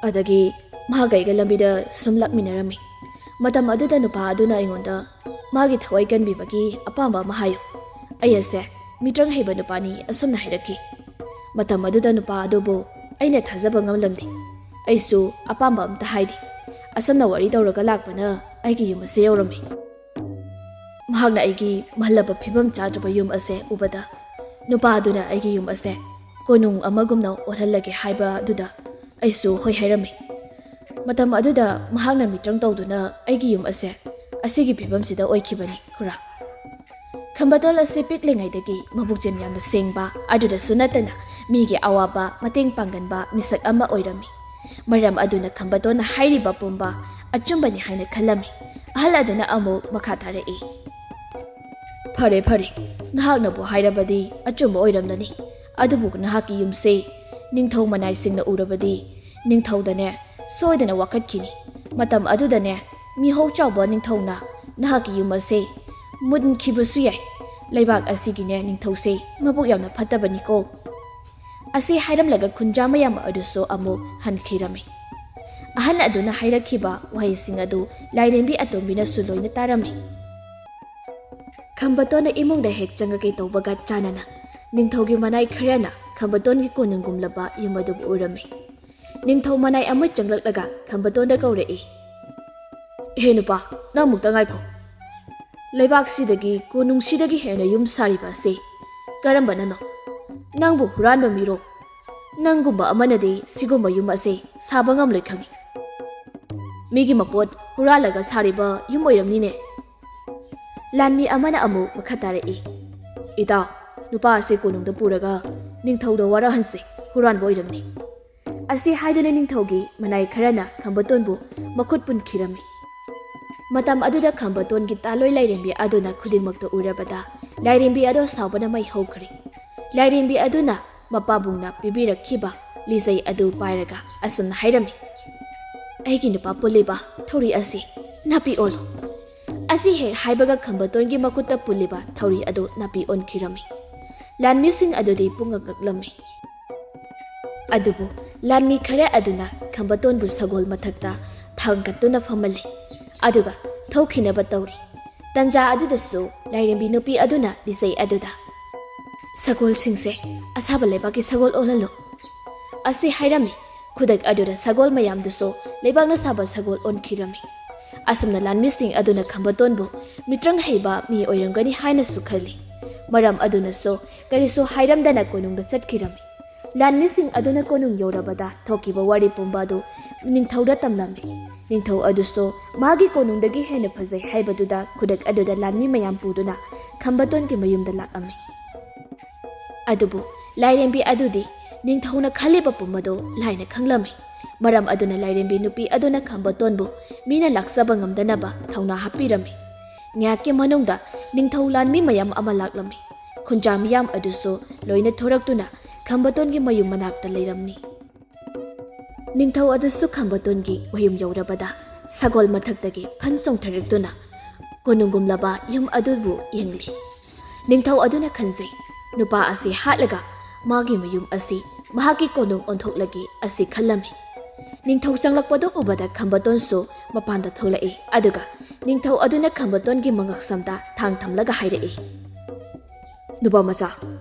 ꯑꯗꯒꯤ ꯃꯍꯥꯛ ꯑꯩꯒ ꯂꯝꯕꯤꯗ ꯁꯨꯝ ꯂꯥꯛꯃꯤꯟꯅꯔꯝꯃꯤ꯫ ꯃꯇꯝ ꯑꯗꯨꯗ ꯅꯨꯄꯥ ꯑꯗꯨꯅ ꯑꯩꯉꯣꯟꯗ ꯃꯥꯒꯤ ꯊꯋꯥꯏ ꯀꯟꯕꯤꯕꯒꯤ ꯑꯄꯥꯝꯕ ꯑꯃ ꯍꯥꯏꯌꯨ꯫ ꯑꯩ ꯑꯁꯦ ꯃꯤꯇ꯭ꯔꯪ ꯍꯩꯕ ꯅꯨꯄꯥꯅꯤ ꯑꯁꯨꯝꯅ ꯍꯥꯏꯔꯛꯈꯤ꯫ ꯃꯇꯝ ꯑꯗꯨꯗ ꯅꯨꯄꯥ ꯑꯗꯨꯕꯨ ꯑꯩꯅ ꯊꯥꯖꯕ ꯉꯝꯂꯝꯗꯦ꯫ ꯑꯩꯁꯨ ꯑꯄꯥꯝꯕ ꯑꯝꯇ ꯍꯥꯏꯗꯦ꯫ ꯑꯁꯨꯝꯅ ꯋꯥꯔꯤ ꯇꯧꯔꯒ ꯂꯥꯛꯄꯅ ꯑꯩꯒꯤ ꯌꯨꯝ ꯑꯁꯦ ꯌꯧꯔꯝꯃꯤ꯫ ꯃꯍꯥꯛꯅ ꯑꯩꯒꯤ ꯃꯜꯂꯕ ꯐꯤꯕꯝ ꯆꯥꯗ꯭ꯔꯕ ꯌꯨꯝ ꯑꯁꯦ ꯎꯕꯗ, ꯅꯨꯄꯥ ꯑꯗꯨꯅ ꯑꯩꯒꯤ ꯌꯨꯝ ꯑꯁꯦ ꯀꯣꯅꯨꯡ ꯑꯃꯒꯨꯝꯅ ꯑꯣꯜꯍꯜꯂꯒꯦ ꯍꯥꯏꯕꯗꯨꯗ ꯑꯩꯁꯨ ꯍꯣꯏ ꯍꯥꯏꯔꯝꯃꯤ꯫ ꯃꯇꯝ ꯑꯗꯨꯗ ꯃꯍꯥꯛꯅ ꯃꯤꯇ꯭ꯔꯪ ꯇꯧꯗꯨꯅ ꯑꯩꯒꯤ ꯌꯨꯝ ꯑꯁꯦ ꯑꯁꯤꯒꯤ ꯐꯤꯕꯝꯁꯤꯗ ꯑꯣꯏꯈꯤꯕꯅꯤ, ꯈꯨꯔꯥ꯫ ꯈꯝꯕꯇꯣꯟ ꯑꯁꯤ ꯄꯤꯛꯂꯤꯉꯩꯗꯒꯤ ꯃꯕꯨꯛꯆꯦꯜ ꯌꯥꯝꯅ ꯁꯦꯡꯕ, ꯑꯗꯨꯗꯁꯨ ꯅꯠꯇꯅ ꯃꯤꯒꯤ ꯑꯋꯥꯕ ꯃꯇꯦꯡ ꯄꯥꯡꯒꯟꯕ ꯃꯤꯁꯛ ꯑꯃ ꯑꯣꯏꯔꯝꯃꯤ꯫ ꯃꯔꯝ ꯑꯗꯨꯅ ꯈꯝꯕꯇꯣꯟꯅ ꯍꯥꯏꯔꯤꯕ ꯄꯨꯝꯕ ꯑꯆꯨꯝꯕꯅꯤ ꯍꯥꯏꯅ ꯈꯜꯂꯝꯃꯤ꯫ ꯑꯍꯜ ꯑꯗꯨꯅ ꯑꯃꯨꯛ ꯃꯈꯥ ꯇꯥꯔꯛꯏ꯫ "ꯐꯔꯦ, ꯐꯔꯦ, ꯅꯍꯥꯛꯅꯕꯨ ꯍꯥꯏꯔꯕꯗꯤ ꯑꯆꯨꯝꯕ ꯑꯣꯏꯔꯝꯂꯅꯤ꯫ ꯑꯗꯨꯕꯨ ꯅꯍꯥꯛꯀꯤ ꯌꯨꯝꯁꯦ ꯅꯤꯡꯊꯧ ꯃꯅꯥꯏꯁꯤꯡꯅ ꯎꯔꯕꯗꯤ ꯅꯤꯡꯊꯧꯗꯅꯦ ꯁꯣꯏꯗꯅ ꯋꯥꯀꯠꯈꯤꯅꯤ꯫ ꯃꯇꯝ ꯑꯗꯨꯗꯅꯦ ꯃꯤꯍꯧ ꯆꯥꯎꯕ ꯅꯤꯡꯊꯧꯅ ꯅꯍꯥꯛꯀꯤ ꯌꯨꯝ ꯑꯁꯦ ꯃꯨꯟꯈꯤꯕꯁꯨ ꯌꯥꯏ꯫ ꯂꯩꯕꯥꯛ ꯑꯁꯤꯒꯤꯅꯦ ꯅꯤꯡꯊꯧꯁꯦ ꯃꯕꯨꯛ ꯌꯥꯝꯅ ꯐꯠꯇꯕꯅꯤꯀꯣ꯫ ꯑꯁꯤ ꯍꯥꯏꯔꯝꯂꯒ ꯈꯨꯟꯖꯥ ꯃꯌꯥꯝ ꯑꯗꯨꯁꯨ ꯑꯃꯨꯛ ꯍꯟꯈꯤꯔꯝꯃꯤ꯫ ꯑꯍꯜ ꯑꯗꯨꯅ ꯍꯥꯏꯔꯛꯈꯤꯕ ꯋꯥꯍꯩꯁꯤꯡ ꯑꯗꯨ ꯂꯥꯏꯔꯦꯝꯕꯤ ꯑꯇꯣꯝꯕꯤꯅꯁꯨ ꯂꯣꯏꯅ ꯇꯥꯔꯝꯃꯤ꯫ ꯈꯝꯕꯇꯣꯟꯅ ꯏꯃꯨꯡꯗ ꯍꯦꯛ ꯆꯪꯉꯛꯀꯦ ꯇꯧꯕꯒ ꯆꯥꯟꯅꯅ ꯅꯤꯡꯊꯧꯒꯤ ꯃꯅꯥꯏ ꯈꯔꯅ ꯈꯝꯕꯇꯣꯟꯒꯤ ꯀꯣꯅꯨꯡꯒꯨꯝꯂꯕ ꯌꯨꯝ ꯑꯗꯨꯕꯨ ꯎꯔꯝꯃꯤ꯫ ꯅꯤꯡꯊꯧ ꯃꯅꯥꯏ ꯑꯃ ꯆꯪꯂꯛꯂꯒ ꯈꯝꯕꯇꯣꯟꯗ ꯀꯧꯔꯛꯏ꯫ "ꯏꯍꯦ ꯅꯨꯄꯥ, ꯅꯪ ꯑꯃꯨꯛꯇ ꯉꯥꯏꯈꯣ꯫ ꯂꯩꯕꯥꯛꯁꯤꯗꯒꯤ, ꯀꯣꯅꯨꯡꯁꯤꯗꯒꯤ ꯍꯦꯟꯅ ꯌꯨꯝ ꯁꯥꯔꯤꯕ ꯑꯁꯤ ꯀꯔꯝꯕꯅꯅꯣ? ꯅꯪꯕꯨ ꯍꯨꯔꯥꯟꯕ ꯃꯤꯔꯣ? ꯅꯪꯒꯨꯝꯕ ꯑꯃꯅꯗꯤ ꯁꯤꯒꯨꯝꯕ ꯌꯨꯝ ꯑꯁꯦ ꯁꯥꯕ ꯉꯝꯂꯣꯏ ꯈꯪꯏ꯫ ꯃꯤꯒꯤ ꯃꯄꯣꯠ ꯍꯨꯔꯥꯜꯂꯒ ꯁꯥꯔꯤꯕ ꯌꯨꯝ ꯑꯣꯏꯔꯝꯅꯤꯅꯦ"꯫ ꯂꯥꯟꯃꯤ ꯑꯃꯅ ꯑꯃꯨꯛ ꯃꯈꯥ ꯇꯥꯔꯛꯏ꯫ "ꯏꯇꯥꯎ, ꯅꯨꯄꯥ ꯑꯁꯤ ꯀꯣꯅꯨꯡꯗ ꯄꯨꯔꯒ ꯅꯤꯡꯊꯧꯗ ꯋꯥꯔꯛꯍꯟꯁꯤ, ꯍꯨꯔꯥꯟꯕ ꯑꯣꯏꯔꯝꯅꯤ"꯫ ꯑꯁꯤ ꯍꯥꯏꯗꯨꯅ ꯅꯤꯡꯊꯧꯒꯤ ꯃꯅꯥꯏ ꯈꯔꯅ ꯈꯝꯕꯇꯣꯟꯕꯨ ꯃꯈꯨꯠ ꯄꯨꯟꯈꯤꯔꯝꯃꯤ꯫ ꯃꯇꯝ ꯑꯗꯨꯗ ꯈꯝꯕꯇꯣꯟꯒꯤ ꯇꯥꯂꯣꯏ ꯂꯥꯏꯔꯦꯝꯕꯤ ꯑꯗꯨꯅ ꯈꯨꯗꯤꯡꯃꯛꯇ ꯎꯔꯕꯗ ꯂꯥꯏꯔꯦꯝꯕꯤ ꯑꯗꯣ ꯁꯥꯎꯕꯅ ꯃꯩ ꯍꯧꯈ꯭ꯔꯦ꯫ ꯂꯥꯏꯔꯦꯝꯕꯤ ꯑꯗꯨꯅ ꯃꯄꯥꯕꯨꯡꯅ ꯄꯤꯕꯤꯔꯛꯈꯤꯕ ꯂꯤꯆꯩ ꯑꯗꯨ ꯄꯥꯏꯔꯒ ꯑꯁꯨꯝꯅ ꯍꯥꯏꯔꯝꯃꯤ꯫ "ꯑꯩꯒꯤ ꯅꯨꯄꯥ ꯄꯨꯜꯂꯤꯕ ꯊꯧꯔꯤ ꯑꯁꯤ ꯅꯥꯄꯤ ꯑꯣꯜꯂꯨ"꯫ ꯑꯁꯤ ꯍꯦꯛ ꯍꯥꯏꯕꯒ ꯈꯝꯕꯇꯣꯟꯒꯤ ꯃꯈꯨꯠꯇ ꯄꯨꯜꯂꯤꯕ ꯊꯧꯔꯤ ꯑꯗꯨ ꯅꯥꯄꯤ ꯑꯣꯟꯈꯤꯔꯝꯃꯤ꯫ ꯂꯥꯟꯃꯤꯁꯤꯡ ꯑꯗꯨꯗꯤ ꯄꯨꯡꯉꯛ ꯉꯛꯂꯝꯃꯤ꯫ ꯑꯗꯨꯕꯨ ꯂꯥꯟꯃꯤ ꯈꯔ ꯑꯗꯨꯅ ꯈꯝꯕꯇꯣꯟꯕꯨ ꯁꯒꯣꯜ ꯃꯊꯛꯇ ꯊꯥꯡꯒꯠꯇꯨꯅ ꯐꯝꯍꯜꯂꯤ꯫ ꯑꯗꯨꯒ ꯊꯧꯈꯤꯅꯕ ꯇꯧꯔꯤ꯫ ꯇꯟꯖꯥ ꯑꯗꯨꯗꯁꯨ ꯂꯥꯏꯔꯦꯝꯕꯤ ꯅꯨꯄꯤ ꯑꯗꯨꯅ ꯂꯤꯆꯩ ꯑꯗꯨꯗ, "ꯁꯒꯣꯜꯁꯤꯡꯁꯦ ꯑꯁꯥꯕ ꯂꯩꯕꯥꯛꯀꯤ ꯁꯒꯣꯜ ꯑꯣꯜꯍꯜꯂꯨ" ꯑꯁꯤ ꯍꯥꯏꯔꯝꯃꯤ꯫ ꯈꯨꯗꯛ ꯑꯗꯨꯗ ꯁꯒꯣꯜ ꯃꯌꯥꯝꯗꯨꯁꯨ ꯂꯩꯕꯥꯛꯅ ꯁꯥꯕ ꯁꯒꯣꯜ ꯑꯣꯟꯈꯤꯔꯝꯃꯤ꯫ ꯑꯁꯨꯝꯅ ꯂꯥꯟꯃꯤꯁꯤꯡ ꯑꯗꯨꯅ ꯈꯝꯕꯇꯣꯟꯕꯨ ꯃꯤꯇ꯭ꯔꯪ ꯍꯩꯕ ꯃꯤ ꯑꯣꯏꯔꯝꯒꯅꯤ ꯍꯥꯏꯅꯁꯨ ꯈꯜꯂꯤ꯫ ꯃꯔꯝ ꯑꯗꯨꯅꯁꯨ ꯀꯔꯤꯁꯨ ꯍꯥꯏꯔꯝꯗꯅ ꯀꯣꯅꯨꯡꯗ ꯆꯠꯈꯤꯔꯝꯃꯤ꯫ ꯂꯥꯟꯃꯤꯁꯤꯡ ꯑꯗꯨꯅ ꯀꯣꯅꯨꯡ ꯌꯧꯔꯕꯗ ꯊꯣꯛꯈꯤꯕ ꯋꯥꯔꯤ ꯄꯨꯝꯕ ꯑꯗꯨ ꯅꯤꯡꯊꯧꯗ ꯇꯝꯂꯝꯃꯤ꯫ ꯅꯤꯡꯊꯧ ꯑꯗꯨꯁꯨ ꯃꯥꯒꯤ ꯀꯣꯅꯨꯡꯗꯒꯤ ꯍꯦꯟꯅ ꯐꯖꯩ ꯍꯥꯏꯕꯗꯨꯗ ꯈꯨꯗꯛ ꯑꯗꯨꯗ ꯂꯥꯟꯃꯤ ꯃꯌꯥꯝ ꯄꯨꯗꯨꯅ ꯈꯝꯕꯇꯣꯟꯒꯤ ꯃꯌꯨꯝꯗ ꯂꯥꯛꯂꯝꯃꯤ꯫ ꯑꯗꯨꯕꯨ ꯂꯥꯏꯔꯦꯝꯕꯤ ꯑꯗꯨꯗꯤ ꯅꯤꯡꯊꯧꯅ ꯈꯜꯂꯤꯕ ꯄꯨꯝꯕꯗꯨ ꯂꯥꯏꯅ ꯈꯪꯂꯝꯃꯤ꯫ ꯃꯔꯝ ꯑꯗꯨꯅ ꯂꯥꯏꯔꯦꯝꯕꯤ ꯅꯨꯄꯤ ꯑꯗꯨꯅ ꯈꯝꯕꯇꯣꯟꯕꯨ ꯃꯤꯅ ꯂꯥꯛꯆꯕ ꯉꯝꯗꯅꯕ ꯊꯧꯅꯥ ꯍꯥꯞꯄꯤꯔꯝꯃꯤ꯫ ꯉꯥꯏꯍꯥꯛꯀꯤ ꯃꯅꯨꯡꯗ ꯅꯤꯡꯊꯧ ꯂꯥꯟꯃꯤ ꯃꯌꯥꯝ ꯑꯃ ꯂꯥꯛꯂꯝꯃꯤ꯫ ꯈꯨꯟꯖꯥ ꯃꯤꯌꯥꯝ ꯑꯗꯨꯁꯨ ꯂꯣꯏꯅ ꯊꯣꯔꯛꯇꯨꯅ ꯈꯝꯕꯇꯣꯟꯒꯤ ꯃꯌꯨꯝ ꯃꯅꯥꯛꯇ ꯂꯩꯔꯝꯃꯤ꯫ ꯅꯤꯡꯊꯧ ꯑꯗꯨꯁꯨ ꯈꯝꯕꯇꯣꯟꯒꯤ ꯃꯌꯨꯝ ꯌꯧꯔꯕꯗ ꯁꯒꯣꯜ ꯃꯊꯛꯇꯒꯤ ꯐꯟ ꯆꯣꯡꯊꯔꯛꯇꯨꯅ ꯀꯣꯅꯨꯡꯒꯨꯝꯂꯕ ꯌꯨꯝ ꯑꯗꯨꯕꯨ ꯌꯦꯡꯂꯤ꯫ ꯅꯤꯡꯊꯧ ꯑꯗꯨꯅ ꯈꯟꯖꯩ, "ꯅꯨꯄꯥ ꯑꯁꯤ ꯍꯥꯠꯂꯒ ꯃꯥꯒꯤ ꯃꯌꯨꯝ ꯑꯁꯤ ꯃꯍꯥꯛꯀꯤ ꯀꯣꯅꯨꯡ ꯑꯣꯟꯊꯣꯛꯂꯒꯦ" ꯑꯁꯤ ꯈꯜꯂꯝꯃꯤ꯫ ꯅꯤꯡꯊꯧ ꯆꯪꯂꯛꯄꯗꯨ ꯎꯕꯗ ꯈꯝꯕꯇꯣꯟꯁꯨ ꯃꯄꯥꯟꯗ ꯊꯣꯛꯂꯛꯏ꯫ ꯑꯗꯨꯒ ꯅꯤꯡꯊꯧ ꯑꯗꯨꯅ ꯈꯝꯕꯇꯣꯟꯒꯤ ꯃꯉꯛꯁꯝꯗ ꯊꯥꯡ ꯊꯝꯂꯒ ꯍꯥꯏꯔꯛꯏ, "ꯅꯨꯄꯥ ꯃꯆꯥ,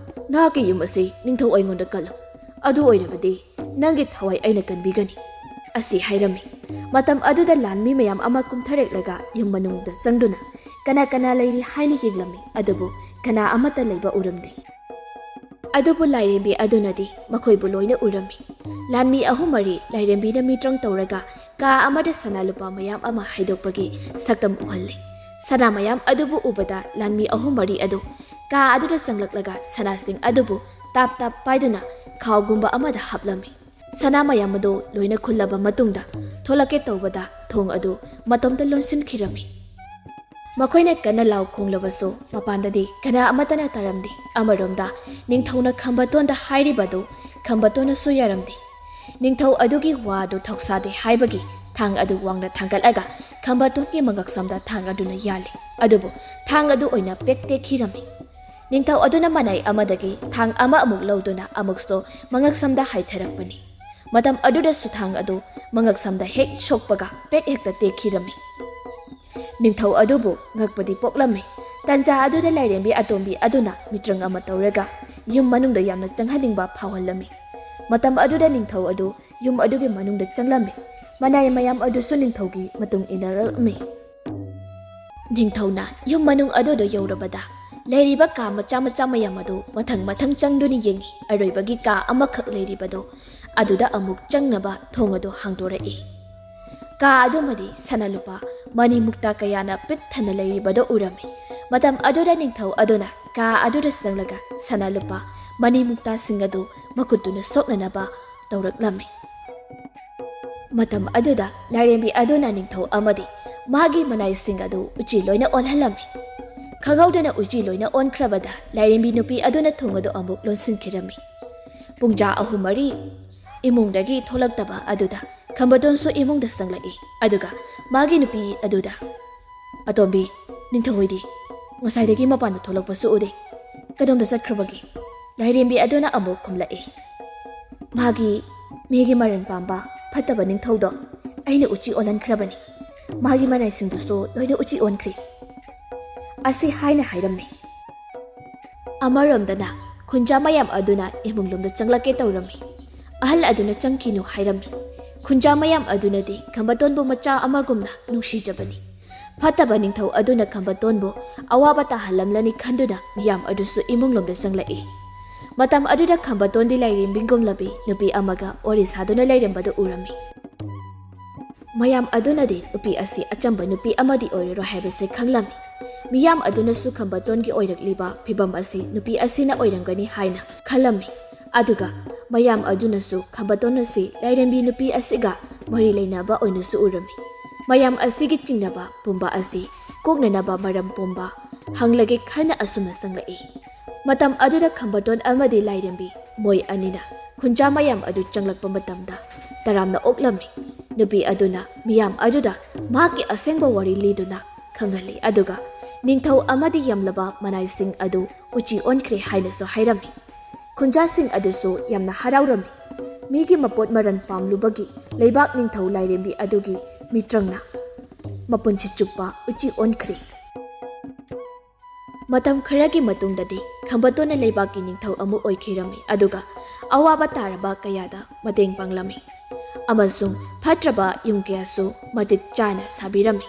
ꯅꯍꯥꯛꯀꯤ ꯌꯨꯝ ꯑꯁꯤ ꯅꯤꯡꯊꯧ ꯑꯩꯉꯣꯟꯗ ꯀꯜꯂꯨ, ꯑꯗꯨ ꯑꯣꯏꯔꯕꯗꯤ ꯅꯪꯒꯤ ꯊꯋꯥꯏ ꯑꯩꯅ ꯀꯟꯕꯤꯒꯅꯤ" ꯑꯁꯤ ꯍꯥꯏꯔꯝꯃꯤ꯫ ꯃꯇꯝ ꯑꯗꯨꯗ ꯂꯥꯟꯃꯤ ꯃꯌꯥꯝ ꯑꯃ ꯀꯨꯝꯊꯔꯛꯂꯒ ꯌꯨꯝ ꯃꯅꯨꯡꯗ ꯆꯪꯗꯨꯅ ꯀꯅꯥ ꯀꯅꯥ ꯂꯩꯔꯤ ꯍꯥꯏꯅ ꯌꯦꯡꯂꯝꯃꯤ, ꯑꯗꯨꯕꯨ ꯀꯅꯥ ꯑꯃꯠꯇ ꯂꯩꯕ ꯎꯔꯝꯗꯦ꯫ ꯑꯗꯨꯕꯨ ꯂꯥꯏꯔꯦꯝꯕꯤ ꯑꯗꯨꯅꯗꯤ ꯃꯈꯣꯏꯕꯨ ꯂꯣꯏꯅ ꯎꯔꯝꯃꯤ꯫ ꯂꯥꯟꯃꯤ ꯑꯍꯨꯝ ꯃꯔꯤ ꯂꯥꯏꯔꯦꯝꯕꯤꯅ ꯃꯤꯇ꯭ꯔꯪ ꯇꯧꯔꯒ ꯀꯥ ꯑꯃꯗ ꯁꯅꯥ ꯂꯨꯄꯥ ꯃꯌꯥꯝ ꯑꯃ ꯍꯩꯗꯣꯛꯄꯒꯤ ꯁꯛꯇꯝ ꯎꯍꯜꯂꯤ꯫ ꯁꯅꯥ ꯃꯌꯥꯝ ꯑꯗꯨꯕꯨ ꯎꯕꯗ ꯂꯥꯟꯃꯤ ꯑꯍꯨꯝ ꯃꯔꯤ ꯑꯗꯨ ꯀꯥ ꯑꯗꯨꯗ ꯆꯪꯂꯛꯂꯒ ꯁꯅꯥꯁꯤꯡ ꯑꯗꯨꯕꯨ ꯇꯥꯞ ꯇꯥꯞ ꯄꯥꯏꯗꯨꯅ ꯈꯥꯎꯒꯨꯝꯕ ꯑꯃꯗ ꯍꯥꯞꯂꯝꯃꯤ꯫ ꯁꯅꯥ ꯃꯌꯥꯝ ꯑꯗꯨ ꯂꯣꯏꯅ ꯈꯨꯜꯂꯕ ꯃꯇꯨꯡꯗ ꯊꯣꯛꯂꯛꯀꯦ ꯇꯧꯕꯗ ꯊꯣꯡ ꯑꯗꯨ ꯃꯇꯣꯝꯇ ꯂꯣꯟꯁꯤꯟꯈꯤꯔꯝꯃꯤ꯫ ꯃꯈꯣꯏꯅ ꯀꯟꯅ ꯂꯥꯎ ꯈꯣꯡꯂꯕꯁꯨ ꯃꯄꯥꯟꯗꯗꯤ ꯀꯅꯥ ꯑꯃꯠꯇꯅ ꯇꯥꯔꯝꯗꯦ꯫ ꯑꯃꯔꯣꯝꯗ ꯅꯤꯡꯊꯧꯅ ꯈꯝꯕꯇꯣꯟꯗ ꯍꯥꯏꯔꯤꯕꯗꯨ ꯈꯝꯕꯇꯣꯟꯅꯁꯨ ꯌꯥꯔꯝꯗꯦ꯫ ꯅꯤꯡꯊꯧ ꯑꯗꯨꯒꯤ ꯋꯥ ꯑꯗꯨ ꯊꯧꯁꯥꯗꯦ ꯍꯥꯏꯕꯒꯤ ꯊꯥꯡ ꯑꯗꯨ ꯋꯥꯡꯅ ꯊꯥꯡꯒꯠꯂꯒ ꯈꯝꯕꯇꯣꯟꯒꯤ ꯃꯉꯛꯁꯝꯗ ꯊꯥꯡ ꯑꯗꯨꯅ ꯌꯥꯜꯂꯤ꯫ ꯑꯗꯨꯕꯨ ꯊꯥꯡ ꯑꯗꯨ ꯑꯣꯏꯅ ꯄꯦꯛ ꯇꯦꯛꯈꯤꯔꯝꯃꯤ꯫ ꯅꯤꯡꯊꯧ ꯑꯗꯨꯅ ꯃꯅꯥꯏ ꯑꯃꯗꯒꯤ ꯊꯥꯡ ꯑꯃ ꯑꯃꯨꯛ ꯂꯧꯗꯨꯅ ꯑꯃꯨꯛꯁꯨ ꯃꯉꯛꯁꯝꯗ ꯍꯥꯏꯊꯔꯛꯄꯅꯤ꯫ ꯃꯇꯝ ꯑꯗꯨꯗꯁꯨ ꯊꯥꯡ ꯑꯗꯨ ꯃꯉꯛꯁꯝꯗ ꯍꯦꯛ ꯁꯣꯛꯄꯒ ꯄꯦꯛ ꯍꯦꯛꯇ ꯇꯦꯛꯈꯤꯔꯝꯃꯤ꯫ ꯅꯤꯡꯊꯧ ꯑꯗꯨꯕꯨ ꯉꯛꯄꯗꯤ ꯄꯣꯛꯂꯝꯃꯤ꯫ ꯇꯟꯖꯥ ꯑꯗꯨꯗ ꯂꯥꯏꯔꯦꯝꯕꯤ ꯑꯇꯣꯝꯕꯤ ꯑꯗꯨꯅ ꯃꯤꯇ꯭ꯔꯪ ꯑꯃ ꯇꯧꯔꯒ ꯌꯨꯝ ꯃꯅꯨꯡꯗ ꯌꯥꯝꯅ ꯆꯪꯍꯟꯅꯤꯡꯕ ꯐꯥꯎꯍꯜꯂꯝꯃꯤ꯫ ꯃꯇꯝ ꯑꯗꯨꯗ ꯅꯤꯡꯊꯧ ꯑꯗꯨ ꯌꯨꯝ ꯑꯗꯨꯒꯤ ꯃꯅꯨꯡꯗ ꯆꯪꯂꯝꯃꯤ꯫ ꯃꯅꯥꯏ ꯃꯌꯥꯝ ꯑꯗꯨꯁꯨ ꯅꯤꯡꯊꯧꯒꯤ ꯃꯇꯨꯡ ꯏꯟꯅꯔꯛꯂꯝꯃꯤ꯫ ꯅꯤꯡꯊꯧꯅ ꯌꯨꯝ ꯃꯅꯨꯡ ꯑꯗꯨꯗ ꯌꯧꯔꯕꯗ ꯂꯩꯔꯤꯕ ꯀꯥ ꯃꯆꯥ ꯃꯆꯥ ꯃꯌꯥꯝ ꯑꯗꯨ ꯃꯊꯪ ꯃꯊꯪ ꯆꯪꯗꯨꯅ ꯌꯦꯡꯉꯤ꯫ ꯑꯔꯣꯏꯕꯒꯤ ꯀꯥ ꯑꯃꯈꯛ ꯂꯩꯔꯤꯕꯗꯨ ꯑꯗꯨꯗ ꯑꯃꯨꯛ ꯆꯪꯅꯕ ꯊꯣꯡ ꯑꯗꯨ ꯍꯥꯡꯗꯣꯔꯛꯏ꯫ ꯀꯥ ꯑꯗꯨꯃꯗꯤ ꯁꯅꯥ ꯂꯨꯄꯥ ꯃꯅꯤ ꯃꯨꯛꯇꯥ ꯀꯌꯥꯅ ꯄꯤꯛ ꯊꯟꯅ ꯂꯩꯔꯤꯕꯗꯨ ꯎꯔꯝꯃꯤ꯫ ꯃꯇꯝ ꯑꯗꯨꯗ ꯅꯤꯡꯊꯧ ꯑꯗꯨꯅ ꯀꯥ ꯑꯗꯨꯗ ꯆꯪꯂꯒ ꯁꯅꯥ ꯂꯨꯄꯥ ꯃꯅꯤ ꯃꯨꯛꯇꯥꯁꯤꯡ ꯑꯗꯨ ꯃꯈꯨꯠꯇꯨꯅ ꯁꯣꯛꯅꯅꯕ ꯇꯧꯔꯛꯂꯝꯃꯤ꯫ ꯃꯇꯝ ꯑꯗꯨꯗ ꯂꯥꯏꯔꯦꯝꯕꯤ ꯑꯗꯨꯅ ꯅꯤꯡꯊꯧ ꯑꯃꯗꯤ ꯃꯥꯒꯤ ꯃꯅꯥꯏꯁꯤꯡ ꯑꯗꯨ ꯎꯆꯤ ꯂꯣꯏꯅ ꯑꯣꯜꯍꯜꯂꯝꯃꯤ꯫ ꯈꯪꯍꯧꯗꯅ ꯎꯆꯤ ꯂꯣꯏꯅ ꯑꯣꯟꯈ꯭ꯔꯕꯗ ꯂꯥꯏꯔꯦꯝꯕꯤ ꯅꯨꯄꯤ ꯑꯗꯨꯅ ꯊꯣꯡ ꯑꯗꯨ ꯑꯃꯨꯛ ꯂꯣꯟꯁꯤꯟꯈꯤꯔꯝꯃꯤ꯫ ꯄꯨꯡꯖꯥ ꯑꯍꯨꯝ ꯃꯔꯤ ꯏꯃꯨꯡꯗꯒꯤ ꯊꯣꯛꯂꯛꯇꯕ ꯑꯗꯨꯗ ꯈꯝꯕꯗꯣꯟꯁꯨ ꯏꯃꯨꯡꯗ ꯆꯪꯂꯛꯏ꯫ ꯑꯗꯨꯒ ꯃꯥꯒꯤ ꯅꯨꯄꯤ ꯑꯗꯨꯗ, "ꯑꯇꯣꯝꯕꯤ, ꯅꯤꯡꯊꯧ ꯍꯣꯏꯗꯤ? ꯉꯁꯥꯏꯗꯒꯤ ꯃꯄꯥꯟꯗ ꯊꯣꯛꯂꯛꯄꯁꯨ ꯎꯗꯦ꯫ ꯀꯗꯣꯝꯗ ꯆꯠꯈ꯭ꯔꯕꯒꯦ?" ꯂꯥꯏꯔꯦꯝꯕꯤ ꯑꯗꯨꯅ ꯑꯃꯨꯛ ꯈꯨꯝꯂꯛꯏ, "ꯃꯥꯒꯤ, ꯃꯤꯒꯤ ꯃꯔꯟ ꯄꯥꯝꯕ ꯐꯠꯇꯕ ꯅꯤꯡꯊꯧꯗꯣ ꯑꯩꯅ ꯎꯆꯤ ꯑꯣꯜꯍꯟꯈ꯭ꯔꯕꯅꯤ꯫ ꯃꯥꯒꯤ ꯃꯅꯥꯏꯁꯤꯡꯗꯨꯁꯨ ꯂꯣꯏꯅ ꯎꯆꯤ ꯑꯣꯟꯈ꯭ꯔꯦ" ꯑꯁꯤ ꯍꯥꯏꯅ ꯍꯥꯏꯔꯝꯃꯤ꯫ ꯑꯃꯔꯣꯝꯗꯅ ꯈꯨꯟꯖꯥ ꯃꯌꯥꯝ ꯑꯗꯨꯅ ꯏꯃꯨꯡꯂꯣꯝꯗ ꯆꯪꯂꯛꯀꯦ ꯇꯧꯔꯝꯃꯤ꯫ ꯑꯍꯜ ꯑꯗꯨꯅ ꯆꯪꯈꯤꯅꯨ ꯍꯥꯏꯔꯝꯃꯤ꯫ ꯈꯨꯟꯖꯥ ꯃꯌꯥꯝ ꯑꯗꯨꯅꯗꯤ ꯈꯝꯕꯇꯣꯟꯕꯨ ꯃꯆꯥ ꯑꯃꯒꯨꯝꯅ ꯅꯨꯡꯁꯤꯖꯕꯅꯤ꯫ ꯐꯠꯇꯕ ꯅꯤꯡꯊꯧ ꯑꯗꯨꯅ ꯈꯝꯕꯇꯣꯟꯕꯨ ꯑꯋꯥꯕ ꯇꯥꯍꯜꯂꯝꯂꯅꯤ ꯈꯟꯗꯨꯅ ꯃꯤꯌꯥꯝ ꯑꯗꯨꯁꯨ ꯏꯃꯨꯡꯂꯣꯝꯗ ꯆꯪꯂꯛꯏ꯫ ꯃꯇꯝ ꯑꯗꯨꯗ ꯈꯝꯕꯇꯣꯟꯗꯤ ꯂꯥꯏꯔꯦꯝꯕꯤꯒꯨꯝꯂꯕꯤ ꯅꯨꯄꯤ ꯑꯃꯒ ꯋꯥꯔꯤ ꯁꯥꯗꯨꯅ ꯂꯩꯔꯝꯕꯗꯨ ꯎꯔꯝꯃꯤ꯫ ꯃꯌꯥꯝ ꯑꯗꯨꯅꯗꯤ ꯅꯨꯄꯤ ꯑꯁꯤ ꯑꯆꯝꯕ ꯅꯨꯄꯤ ꯑꯃꯗꯤ ꯑꯣꯏꯔꯔꯣꯏ ꯍꯥꯏꯕꯁꯤ ꯈꯪꯂꯝꯃꯤ꯫ ꯃꯤꯌꯥꯝ ꯑꯗꯨꯅꯁꯨ ꯈꯝꯕꯇꯣꯟꯒꯤ ꯑꯣꯏꯔꯛꯂꯤꯕ ꯐꯤꯕꯝ ꯑꯁꯤ ꯅꯨꯄꯤ ꯑꯁꯤꯅ ꯑꯣꯏꯔꯝꯒꯅꯤ ꯍꯥꯏꯅ ꯈꯜꯂꯝꯃꯤ꯫ ꯑꯗꯨꯒ ꯃꯌꯥꯝ ꯑꯗꯨꯅꯁꯨ ꯈꯝꯕꯇꯣꯟ ꯑꯁꯤ ꯂꯥꯏꯔꯦꯝꯕꯤ ꯅꯨꯄꯤ ꯑꯁꯤꯒ ꯃꯔꯤ ꯂꯩꯅꯕ ꯑꯣꯏꯅꯁꯨ ꯎꯔꯝꯃꯤ꯫ ꯃꯌꯥꯝ ꯑꯁꯤꯒꯤ ꯆꯤꯡꯅꯕ ꯄꯨꯝꯕ ꯑꯁꯤ ꯀꯣꯛꯅꯅꯕ ꯃꯔꯝ ꯄꯨꯝꯕ ꯍꯪꯂꯒꯦ ꯈꯟꯅ ꯑꯁꯨꯝꯅ ꯆꯪꯂꯛꯏ꯫ ꯃꯇꯝ ꯑꯗꯨꯗ ꯈꯝꯕꯇꯣꯟ ꯑꯃꯗꯤ ꯂꯥꯏꯔꯦꯝꯕꯤ ꯃꯣꯏ ꯑꯅꯤꯅ ꯈꯨꯟꯖꯥ ꯃꯌꯥꯝ ꯑꯗꯨ ꯆꯪꯂꯛꯄ ꯃꯇꯝꯗ ꯇꯔꯥꯝꯅ ꯑꯣꯛꯂꯝꯃꯤ꯫ ꯅꯨꯄꯤ ꯑꯗꯨꯅ ꯃꯤꯌꯥꯝ ꯑꯗꯨꯗ ꯃꯍꯥꯛꯀꯤ ꯑꯁꯦꯡꯕ ꯋꯥꯔꯤ ꯂꯤꯗꯨꯅ ꯈꯪꯍꯜꯂꯤ꯫ ꯑꯗꯨꯒ ꯅꯤꯡꯊꯧ ꯑꯃꯗꯤ ꯌꯥꯝꯂꯕ ꯃꯅꯥꯏꯁꯤꯡ ꯑꯗꯨ ꯎꯆꯤ ꯑꯣꯟꯈ꯭ꯔꯦ ꯍꯥꯏꯅꯁꯨ ꯍꯥꯏꯔꯝꯃꯤ꯫ ꯈꯨꯟꯖꯥꯁꯤꯡ ꯑꯗꯨꯁꯨ ꯌꯥꯝꯅ ꯍꯔꯥꯎꯔꯝꯃꯤ꯫ ꯃꯤꯒꯤ ꯃꯄꯣꯠ ꯃꯔꯟ ꯄꯥꯝꯂꯨꯕꯒꯤ ꯂꯩꯕꯥꯛ ꯅꯤꯡꯊꯧ ꯂꯥꯏꯔꯦꯝꯕꯤ ꯑꯗꯨꯒꯤ ꯃꯤꯇ꯭ꯔꯪꯅ ꯃꯄꯨꯟꯁꯤ ꯆꯨꯞꯄ ꯎꯆꯤ ꯑꯣꯟꯈ꯭ꯔꯦ꯫ ꯃꯇꯝ ꯈꯔꯒꯤ ꯃꯇꯨꯡꯗꯗꯤ ꯈꯝꯕꯇꯣꯟꯅ ꯂꯩꯕꯥꯛꯀꯤ ꯅꯤꯡꯊꯧ ꯑꯃ ꯑꯣꯏꯈꯤꯔꯝꯃꯤ, ꯑꯗꯨꯒ ꯑꯋꯥꯕ ꯇꯥꯔꯕ ꯀꯌꯥꯗ ꯃꯇꯦꯡ ꯄꯥꯡꯂꯝꯃꯤ ꯑꯃꯁꯨꯡ ꯐꯠꯇ꯭ꯔꯕ ꯌꯨꯝ ꯀꯌꯥꯁꯨ ꯃꯇꯤꯛ ꯆꯥꯅ ꯁꯥꯕꯤꯔꯝꯃꯤ꯫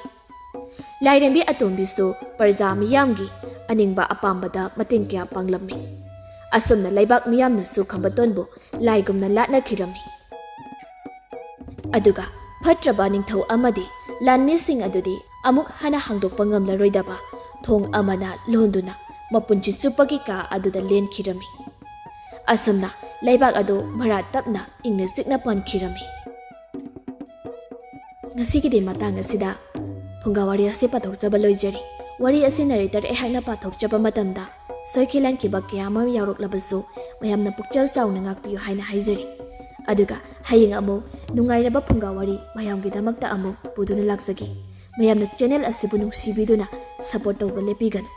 ꯂꯥꯏꯔꯦꯝꯕꯤ ꯑꯇꯣꯝꯕꯤꯁꯨ ꯄ꯭ꯔꯖꯥ ꯃꯤꯌꯥꯝꯒꯤ ꯑꯅꯤꯡꯕ ꯑꯄꯥꯝꯕꯗ ꯃꯇꯦꯡ ꯀꯌꯥ ꯄꯥꯡꯂꯝꯃꯤ꯫ ꯑꯁꯨꯝꯅ ꯂꯩꯕꯥꯛ ꯃꯤꯌꯥꯝꯅꯁꯨ ꯈꯝꯕꯇꯣꯟꯕꯨ ꯂꯥꯏꯒꯨꯝꯅ ꯂꯥꯠꯅꯈꯤꯔꯝꯃꯤ꯫ ꯑꯗꯨꯒ ꯐꯠꯇ꯭ꯔꯕ ꯅꯤꯡꯊꯧ ꯑꯃꯗꯤ ꯂꯥꯟꯃꯤꯁꯤꯡ ꯑꯗꯨꯗꯤ ꯑꯃꯨꯛ ꯍꯟꯅ ꯍꯥꯡꯗꯣꯛꯄ ꯉꯝꯂꯔꯣꯏꯗꯕ ꯊꯣꯡ ꯑꯃꯅ ꯂꯣꯟꯗꯨꯅ ꯃꯄꯨꯟꯁꯤ ꯆꯨꯞꯄꯒꯤ ꯀꯥ ꯑꯗꯨꯗ ꯂꯦꯟꯈꯤꯔꯝꯃꯤ꯫ ꯑꯁꯨꯝꯅ ꯂꯩꯕꯥꯛ ꯑꯗꯨ ꯃꯔꯥ ꯇꯞꯅ ꯏꯪꯅ ꯆꯤꯛꯅ ꯄꯥꯟꯈꯤꯔꯝꯃꯤ꯫ ꯉꯁꯤꯒꯤꯗꯤ ꯃꯇꯥꯡ ꯑꯁꯤꯗ ꯐꯨꯡꯒꯥ ꯋꯥꯔꯤ ꯑꯁꯤ ꯄꯥꯊꯣꯛꯆꯕ ꯂꯣꯏꯖꯔꯤ꯫ ꯋꯥꯔꯤ ꯑꯁꯤ ꯅꯦꯔꯦꯇꯔ ꯑꯩꯍꯥꯛꯅ ꯄꯥꯊꯣꯛꯆꯕ ꯃꯇꯝꯗ ꯁꯣꯏꯈꯤ ꯂꯥꯟꯈꯤꯕ ꯀꯌꯥ ꯑꯃ ꯌꯥꯎꯔꯛꯂꯕꯁꯨ ꯃꯌꯥꯝꯅ ꯄꯨꯛꯆꯦꯜ ꯆꯥꯎꯅ ꯉꯥꯛꯄꯤꯌꯨ ꯍꯥꯏꯅ ꯍꯥꯏꯖꯔꯤ꯫ ꯑꯗꯨꯒ ꯍꯌꯦꯡ ꯑꯃꯨꯛ ꯅꯨꯡꯉꯥꯏꯔꯕ ꯐꯨꯡꯒꯥ ꯋꯥꯔꯤ ꯃꯌꯥꯝꯒꯤꯗꯃꯛꯇ ꯑꯃꯨꯛ ꯄꯨꯗꯨꯅ ꯂꯥꯛꯆꯒꯦ꯫ ꯃꯌꯥꯝꯅ ꯆꯦꯅꯦꯜ ꯑꯁꯤꯕꯨ ꯅꯨꯡꯁꯤꯕꯤꯗꯨꯅ ꯁꯄꯣꯔꯠ ꯇꯧꯕ ꯂꯦꯞꯄꯤꯒꯅꯨ꯫